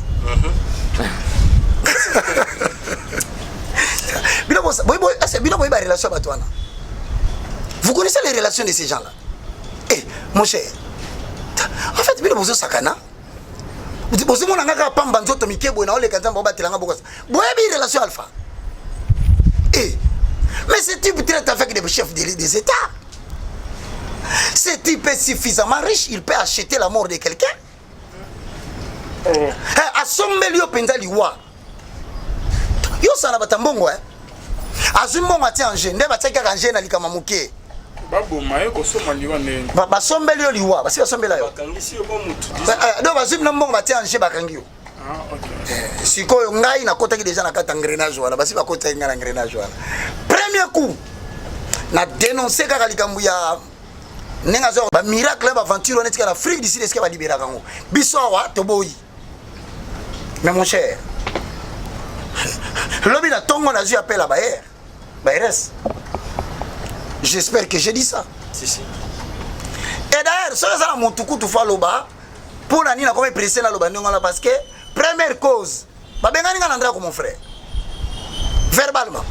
Bino boy boy bino boy ba relation bato wana. Vous connaissez les relations de ces gens-là? Eh, mon cher. En fait, bino bozo sakana. Bozomona nga kaka pamba nzoto mike boye na oleka nzambe obatela nga bokosa. Boyebi relation Alpha. Eh, mais ce type traite avec des chefs des États. Ce type est suffisamment riche, il peut acheter la mort de quelqu'un. Oh. Eh, asombeli yo mpenza liwa. Yo osala bato ya mbongo eh? Azwi mbongo atie en jeu, nde batiaki kaka en jeu na likama moke. Baboma ye kosomba liwa ndenge. Basombeli yo liwa, basi basombela yo. Bakangisi yo ba mutu. Eh, donc bazwi na mbongo batie en jeu bakangi yo. Ah, okay. Eh, sikoyo ngai nakotaki deja na kati ya engrenage wana, basi bakotaki ngai na engrenage wana. Premier coup na dénoncer kaka likambo ya ndenge azwa ba miracle ba aventure wana etika na Afrique du Sud esika baliberaka yango. Biso awa toboyi. Mais mon cher, lobi na tongo nazwi appel à Bayer. Bayres. J'espère que j'ai dit ça. Si, si. Et d'ailleurs, soki eza na motu kutu fo aloba mpo na nini nakomi presse naloba ndenge wana parce que première cause babengani nga na ndako mon frère verbalement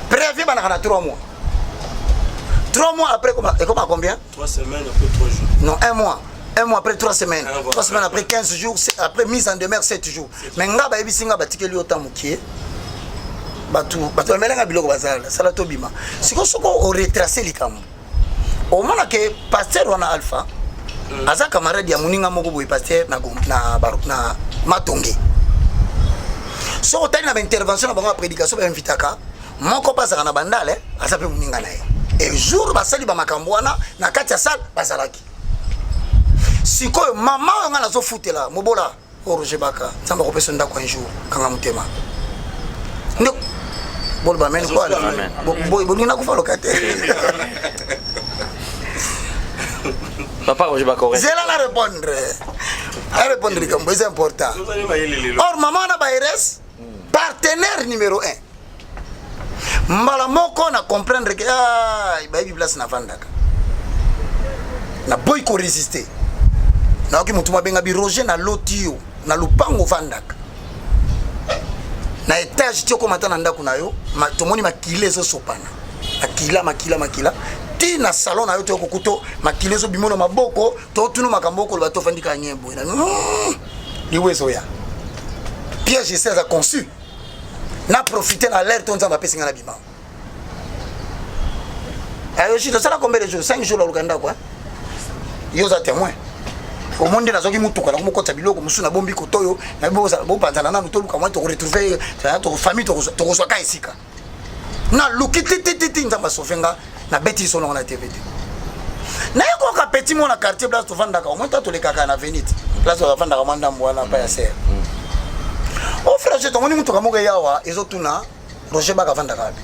préavis banaka na 3 mois 3 mois après ekoma combien 3 semaines après 3 jours non 1 mois un mois après 3 semaines 3 semaines après 15 jours après mise en demeure 7 jours mais nga bayebisi nga batikeli yo temps mokie bato bato bamelanga biloko bazala sala tobima sikoyo soko oretrace likambo omona ke pasteur wana alpha mm. aza camarade ya moninga moko boye pasteur na, na, na matonge soki otali na baintervention na bango ya prédication bainvitaka moko mpe azalaka na bandale aza mpe moninga na ye e jour basali bamakambo wana na kati ya sale bazalaki sikoyo mama oyo ngai nazofutela mobola o Roger Baka nzambe akopesa ndako un jour kanga motema nde boloba amen kwa bolingi nakufa loka te papa Roger Baka zela na répondre a répondre likambo eza important or mama wana baires partenaire numéro 1 mbala moko na comprendre ke ah, bayebi place navandaka naboyi koresiste nayoki motu mabenga bi roger naloti yo na lopango ovandaka na etage ti okoma ata na ndako na yo ma, tomoni makila ezosopana makila makila makila ti na salon na yo toyo kokuto makila ezobima na maboko totunu makambo okoloba tofandi kaka nye boye na mm, liwa ezoya piège esi aza conçu na profite na alerte oyo nzambe apesi ngai na bima ayoshi tosala combien de jours 5 jours naluka ndako yo oza témoin omoni nde nazwaki motuka nango mokotisa biloko mosusu nabombi koto oyo bopanzana nanu toluka mwa tokoretrouve famille tokozwaka esika naluki titititi nzambe asauve nga nabeti liso nango na tv te naye koyoka petit mwana quartier place tovandaka omoi ta tolekaka na venite place bavandaka mwa ndambo wana pa ya ser mm. o frère je tomoni motuka moko eyawa ezotuna roger baka avandaka wapi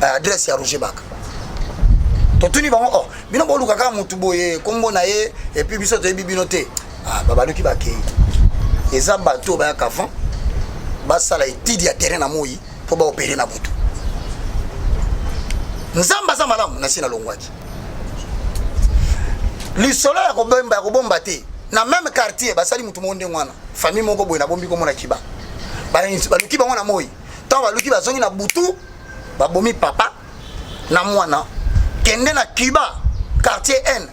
adresse ya roger baka totuni bango oh bino boluka kaka motu boye nkombo na ye epuis biso toyebi bino te ah, babaluki bakei eza bato oyo bayaka avant basala etide ya terrain na moi mpo baopere na butu nzambe aza malamu nasi nalongwaki lisolo ya kobomba ya kobomba te na meme quartier basali motu moko ndenge wana famille moko boye nabombi komona kiba baluki bango na moi ntango baluki bazongi na butu babomi papa na mwana kende na cuba quartier n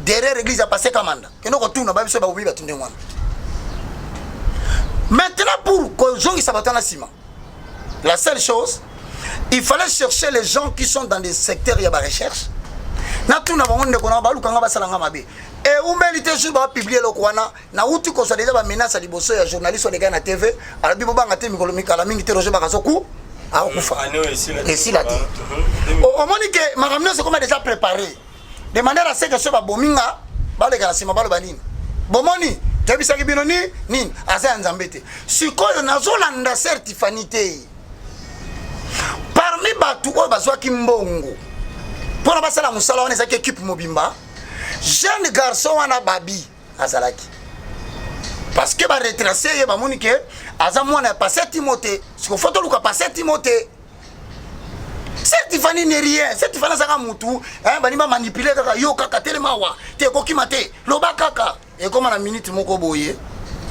derrière église ya passe kamanda kende kotuna babiso babomi bato ndenge wana maintenant pour kozongisa bato wana nsima La seule chose, il fallait chercher les gens qui sont dans des secteurs ya ba recherche. Natuna bango ndeko na baluka nga basala nga mabe. Eumeli te jour bapublie eloko wana, nauti kozwa deja bamenace ya liboso ya journaliste olekaki na TV, alobi bobanga te, mikolo mikala mingi te Roger Bakazoku akokufa. Esila te. Omoni ke makambo nyonso ekoma déjà préparé de manière à ce que soki babomi nga, baleka na nsima baloba nini? Bomoni, toyebisaki bino ni nini, aza ya Nzambe te. Sikoyo nazolanda sœur Tiffany te. Parmi bato oyo bazwaki mbongo mpona basala mosala wana, ezalaki équipe mobimba. Jeune garçon wana babi azalaki, parce que baretrace ye, bamoni ke aza mwana ya pasteur Timothée. Siko fo toluka pasteur Timothée. Sœur Tiffany n'est rien. Sœur Tiffany azaka mutu, hein, balingi bamanipule kaka yo, kaka telema awa te, ekokima te, loba kaka. Ekóma na minute moko boye,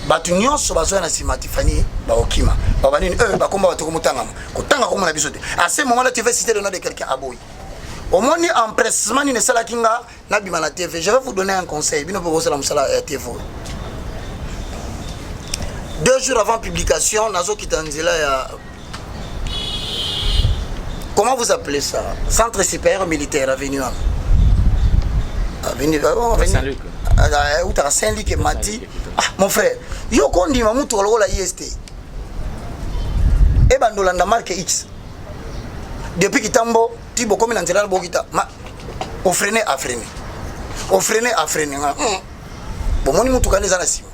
bato nyonso bazoya na nsima Tiffany bakokima, baba nini, bakomba bato komotangama kotanga komona na biso te. À ce moment là, tu veux citer le nom de quelqu'un, aboyi. Omoni empressement nini esalaki nga nabima na TV? Je vais vous donner un conseil, bino mpe bosala mosala ya TV. 2 jours avant publication, nazokita nzela ya, comment vous appelez ça, centre supérieur militaire, avenue wana, avenue, oh, avenue Saint-Luc. Utaka Saint-Luc emati. Ah, mon frère, yo kondima mutuka lokola ist ebanda olanda marque X depuis kitambo ti bokomi na nzela na bokita ma ofreine, afreine, ofreine, afreine nga bomoni mutuka nde eza na nsima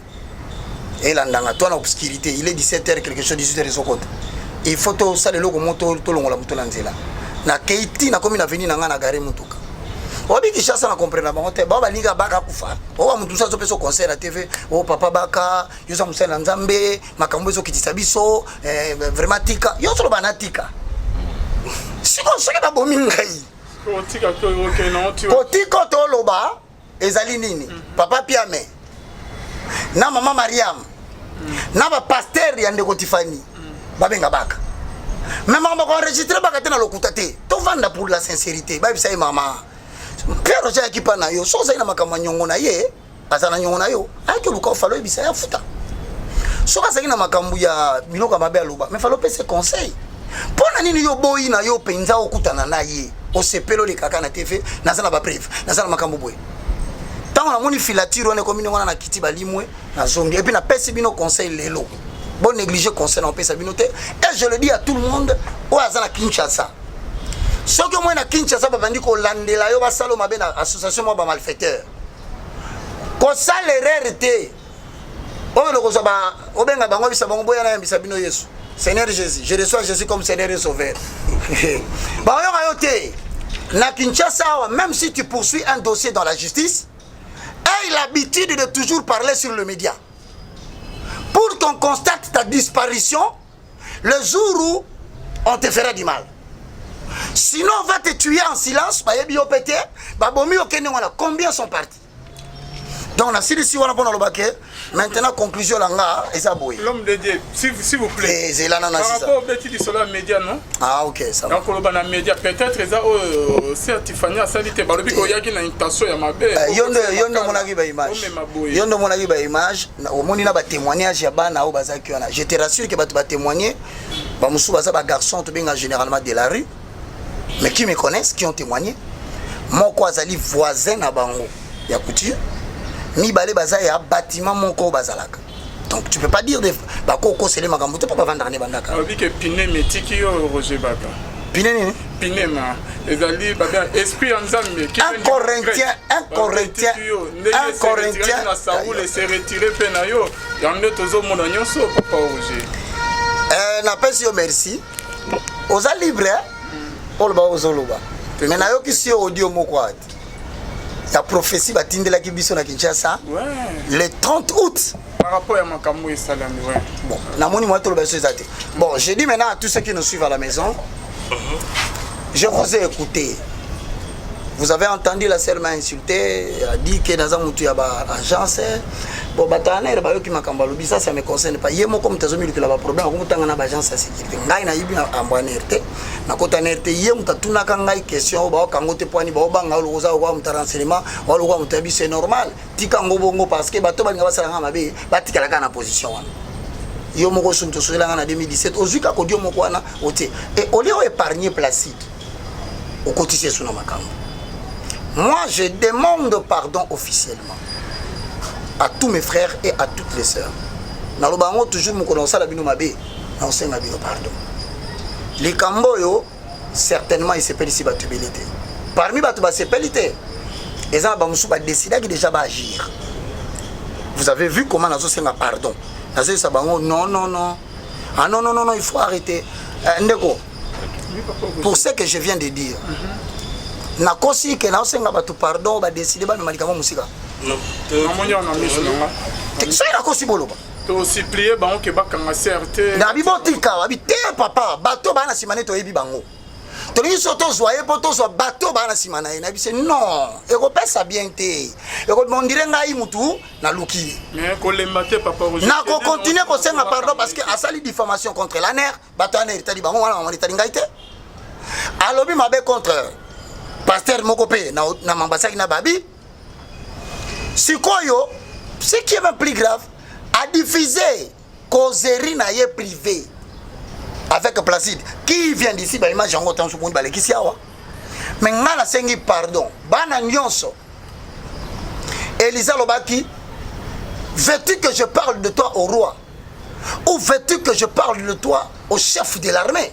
elandanga to na obscurité. Il est 17 heures quelque chose, 18 heures ezokota. Il faut tosala eloko mo tolongola moto na nzela. Nakei ti nakomi na avenue na ngai, na gare mutuka. Obi Kinshasa na comprendre bango te, bao balinga baka kufa. Oyo motu mosusu azopesa conseil na TV: o papa baka, yo oza mosali na Nzambe, makambo ezokitisa biso, vraiment tika. Yo ozoloba na tika. Sikoyo soki babomi ngai, Otika to okende nango ti kotika toloba ezali nini? Papa Piame na mama Mariam na bapasteur ya ndeko Tifani babenga baka, me makambo koenregistre baka te na lokuta te. Tovanda pour la sincérité, bayebisa ye: mama Pierre Roger ayaki mpa na yo, so ozali na makambo ya nyongo na ye, aza na nyongo na yo, ayaki oluka, ofala oyebisa ye afuta. Soki azalaki na makambo ya biloko ya mabe aloba, mais fala opesa conseil. Mpo na nini yo boyi na yo mpenza okutana na ye, osepeli olekaka na TV, naza na bapreuve, naza na makambo boye? Ntango namoni filature wana ekomi ndenge wana, na kiti balimwe, nazongi. Et puis napesi bino conseil lelo, bo néglige conseil na opesa bino te. Et je le dis à tout le monde oyo aza na Kinshasa: soki omoi na Kinshasa babandi kolandela yo, basala mabe na association mwa bamalfaiteur, kosala erreur te. Oyo lokozwa obenga bango, bisa bango boya, nayambisa bino Yesu, Seigneur Jésus, je reçois Jésus comme Seigneur et Sauveur, baoyoka yo te. Na Kinshasa awa, même si tu poursuis un dossier dans la justice, aie l'habitude de toujours parler sur le média pour qu'on constate ta disparition le jour où on te fera du mal. Sinon, on va te tuer en silence. Bayebi yo pe te, babomi, okende wana. Combien sont partis? Donc nasilisi wana mpona loba ke maintenant conclusion na nga eza boye. L'homme de Dieu, s'il vous plaît. Ezela nana. Par rapport obeti lisolo ya média, non? Ah ok, ça va. Donc koloba na média, peut-être eza oyo sœur Tiffany asali te, balobi koyaki na intention ya mabe. Yo nde omonaki baimage. Omema boye. Yo nde omonaki baimage, omoni na batémoignage ya bana oyo bazalaki wana. Je te rassure ke bato batémoigne, bamosusu baza bagarçon tobenga généralement de la rue, mais qui me connaissent, qui ont témoigné. Moko azali voisin na bango ya couture, mibale baza ya bâtiment moko oyo bazalaka. Donc tu peux pas dire bakokosele makambo te mpo bavandaka ne bandaka. Alobi ke pineme etiki yo, Roger Baka. Pine nini? Pinema ezali babe esprit ya Nzambe. 1 Corinthien, 1 Corinthien, 1 Corinthien. Na Saoul ese retire mpe na yo, yango nde tozomona nyonso, papa Roger. Napesi yo merci, oza libre oloba, ozoloba, mais nayokisi yo audio moko ate ya prophétie batindelaki biso na Kinshasa le 30 août. Par rapport ya makambo esalami, ouais. Bon, namoni mwa toloba biso eza te. Bon, je dis maintenant à tous ceux qui nous suivent à la maison, je vous ai écouté, vous avez entendu, la sœur m'a insulté, a dit que naza mutu ya ba agence. Bon, bato ya bayoki makambo alobi, ça, ça me concerne pas. Ye moko moto azomilukela baproblème, akomotanga na baagence ya sécurité. Ngai nayebi ambo ya te, nakota na te. Ye moto atunaka ngai question oyo baokango te poani baobanga olokoza lokola moto ya renseignement, olokola moto ya biso. C'est normal, tika yango bongo, parce que bato balinga basala nga mabe, batikala kaka na position wana. Yo moko soki tosokelanga na 2017, ozwi kaka audio moko wana otie, et au lieu oépargne Placide, okotisi esu na makambo. Moi, je demande pardon officiellement à tous mes frères et à toutes les sœurs. Naloba yango toujours mokolo osala bino mabe, naosenga bino pardon. Likambo oyo certainement esepelisi bato ebele te. Parmi bato basepeli te, eza na bamosusu badecidaki déjà baagir. Vous avez vu comment nazosenga pardon. Nazoyebisa bango non non non. Ah non non non non, il faut arrêter. Euh, ndeko, pour ce que je viens de dire, mm -hmm. nakosi ke naosenga bato pardon badeside bamema likambo mosika. Soki nakosi boloba. Tosupplie bango ke bakanga CRT. Nabi botika, babi te papa, bato baa na nsima ne toyebi bango. Tolingi so tozwa ye mpo tozwa bato baa na nsima na ye. Nayebi se non, ekopesa bien te. Ekobondire ngai mutu naluki ye. Mais kolemba te papa Roger. Nakokontinue kosenga pardon parce que asali diffamation contre l'ANR, bato ya ANR etali bango wana bango etali ngai te. Alobi mabe contre pasteur moko mpe na, na mambasaki na babi. Sikoyo, ce qui est même plus grave, a diffusé causerie na ye privé avec Placide qui vient d'ici ba image yango tanso moni balekisi awa. Mais nga nasengi pardon bana nyonso. Elisa alobaki, veux-tu que je parle de toi au roi ou veux-tu que je parle de toi au chef de l'armée?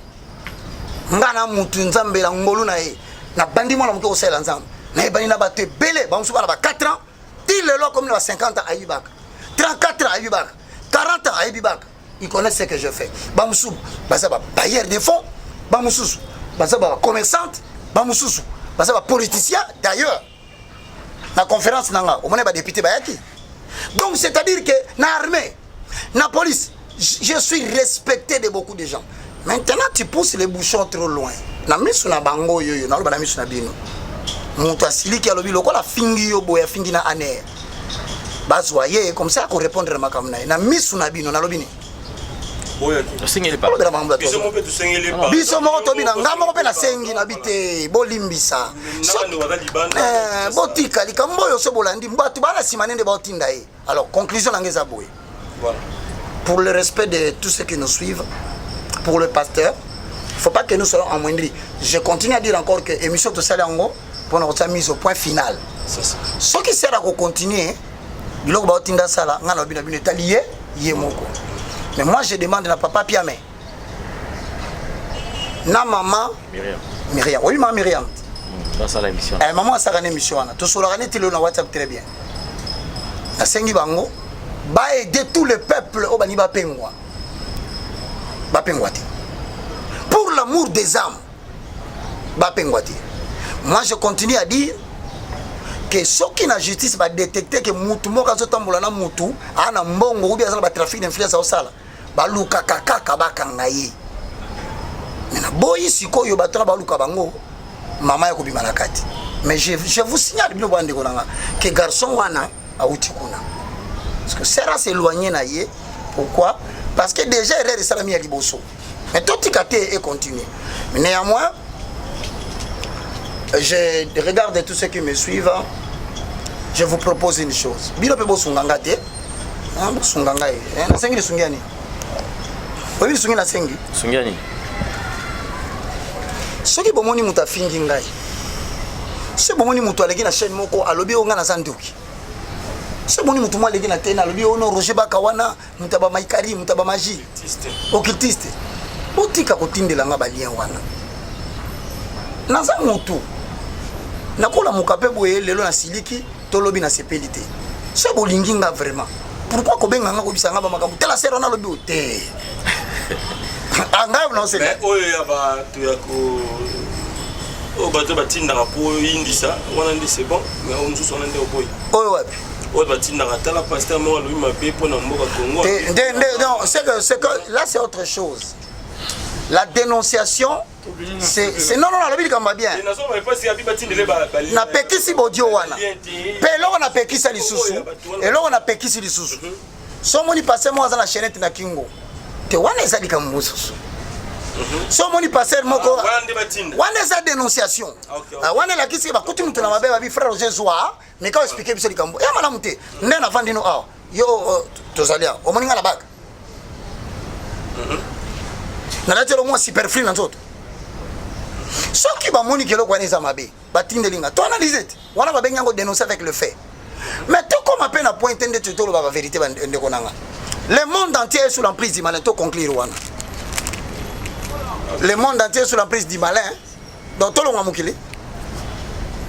Nga na mutu nzambe na ngolu na ye nabandi mwana moke kosalela nzambe, nayebani na bato ebele, bamosusu bana ba 4 ans ti lelo akomi na ba 50 ans ayebi baka, 34 ans ayebi baka, 40 ans ayebi baka. Il connaît ce que je fais. Bamosusu baza ba bailleurs de fonds, bamosusu baza ba commerçante, bamosusu baza ba politicien. D'ailleurs na conférence nanga omoni ba député bayaki. Donc c'est-à-dire que na armée, na police, je suis respecté de beaucoup de gens. Maintenant tu pousses les bouchons trop loin. Na misu na bango yoyo, naloba na misu na bino. Moto asiliki alobi lokola fingi yo boye, afingi na ANR. Bazwa ye comme ça ko répondre makambo na ye. Na misu na bino nalobi nini? Tosengeli pardon. Olobela makambo ya Biso moko mpe tosengeli pardon. Biso moko tobina, nga moko mpe nasengi na bi te, bolimbisa. Na bando baza libanda. Botika likambo oyo so bolandi bato bana nsima nde baotinda ye. Alors conclusion na nga eza boye. Voilà. Pour le respect de tous ceux qui nous suivent, pour le pasteur, faut pas que nous soyons amoindris. Je continue à dire encore que émission tosali yango pour na mise au point final. Soki sera ko continuer biloko baotinda sala nga na bino bino etali ye ye moko. Mais moi je demande na papa Piame na maman Myriam. Myriam. Oui, maman Myriam. Basala émission. Eh, maman asaka na émission wana. Tosolaka neti lelo na WhatsApp très bien. Nasengi bango ba aider tout le peuple oyo balingi bapengwa. Bapengwa te. Pour l'amour des âmes, bapengwa te. Moi je continue à dire que soki na justice ba détecter que mutu moko azotambola na mutu a na mbongo ou bien aza na ba trafic d'influence aosala, balukaka kaka bakanga ye. Mais naboyi sikoyo bato na baluka bango mama ya kobima na kati. Mais je vous signale bino bandeko na nga que garçon wana auti kuna. Parce que sera s'éloigner na ye. Pourquoi? Parce que déjà erreur esalami ya liboso. Mais totika te et continue. Mais néanmoins, je regarde tous ceux qui me suivent. Je vous propose une chose. Bino pe bosunga nga te. Hein, bosunga ngai. Hein, nasengi lisungi ya nini? Oyebi lisungi nasengi? Lisungi ya nini? Soki bomoni moto afingi ngai, soki bomoni moto aleki na chaîne moko alobi oyo ngai naza ndoki, soki bomoni moto moko aleki na tene alobi oyo no Roger Baka wana moto ya ba maikari, moto ya ba magie, occultiste, botika kotindela nga ba lien wana. Naza motu nakolamuka mpe boye lelo nasiliki tolobi nasepeli te. Soki bolingi nga vraiment, pourquoi kobenga nga koyebisa nga ba makambo tala sero wana alobi oyo te? Ah, ngai na oseka. Mais oyo ya bato ya ko oyo bato batindaka po oyindisa wana nde c'est bon, mais oyo mosusu wana nde oboyi. Oyo wapi? Oyo batindaka tala pasteur moko alobi mabe mpo na mboka Congo. Te, nde, nde, non, c'est que là c'est autre chose. La dénonciation, c'est, non, non, alobi likambo ya bien. Napekisi bodio wana. Pe eloko napekisa lisusu, eloko napekisi lisusu. So omoni pasteur moko aza na chaînette na kingo te, wana eza likambo mosusu. So omoni pasteur moko wana eza dénonciation. Wana elakisi ke bakuti moto na mabe, babi frère Roger zwa, mais quand expliquer biso likambo ya malamu te. Nde navandi no awa yo tozali awa, omoni nga na baka nalati eloko mwa superflu na nzoto. Soki bamoni ke eloko wana eza mabe, batindeli nga to analyse te. Wana babengi yango dénoncer avec le fait. Mais tokoma mpe na point te nde toloba ba vérité, bandeko na nga. Le monde entier est sous l'emprise du malin. To conclure wana, le monde entier est sous l'emprise du malin. Donc tolongwa mokili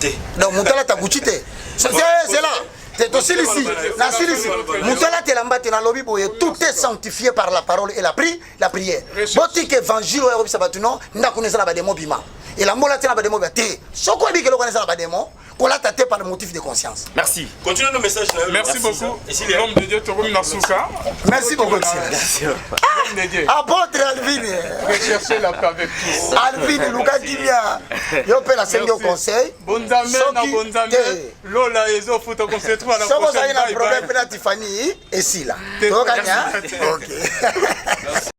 te. Donc moto alata Gucci te, c'est là te. Tosilisi, nasilisi. Moto alata elamba te. Nalobi boye: tout est sanctifié par la parole et la prière. Botika évangile oyo akobisa bato non, ndako no eza na bademo, bima elamba olati na bademo. Bia te. Soki oyebi keloko wana eza na bademo, kolata te par motif de conscience. Merci. Continue nos messages na yo. Merci beaucoup, l'homme de Dieu. Tokomi na suka. Merci beaucoup. L'homme de Dieu. Apôtre Alvin. Recherchez la paix avec tous. Alvin, luka kimia. Yo mpe nasengi yo conseil. Bonzambe na bonzambe, lola ezofuta. Qu'on se retrouve à la Soki ozali prochaine. na Bye problème bye. mpe na Tifani, esila. Toyokani. Ok.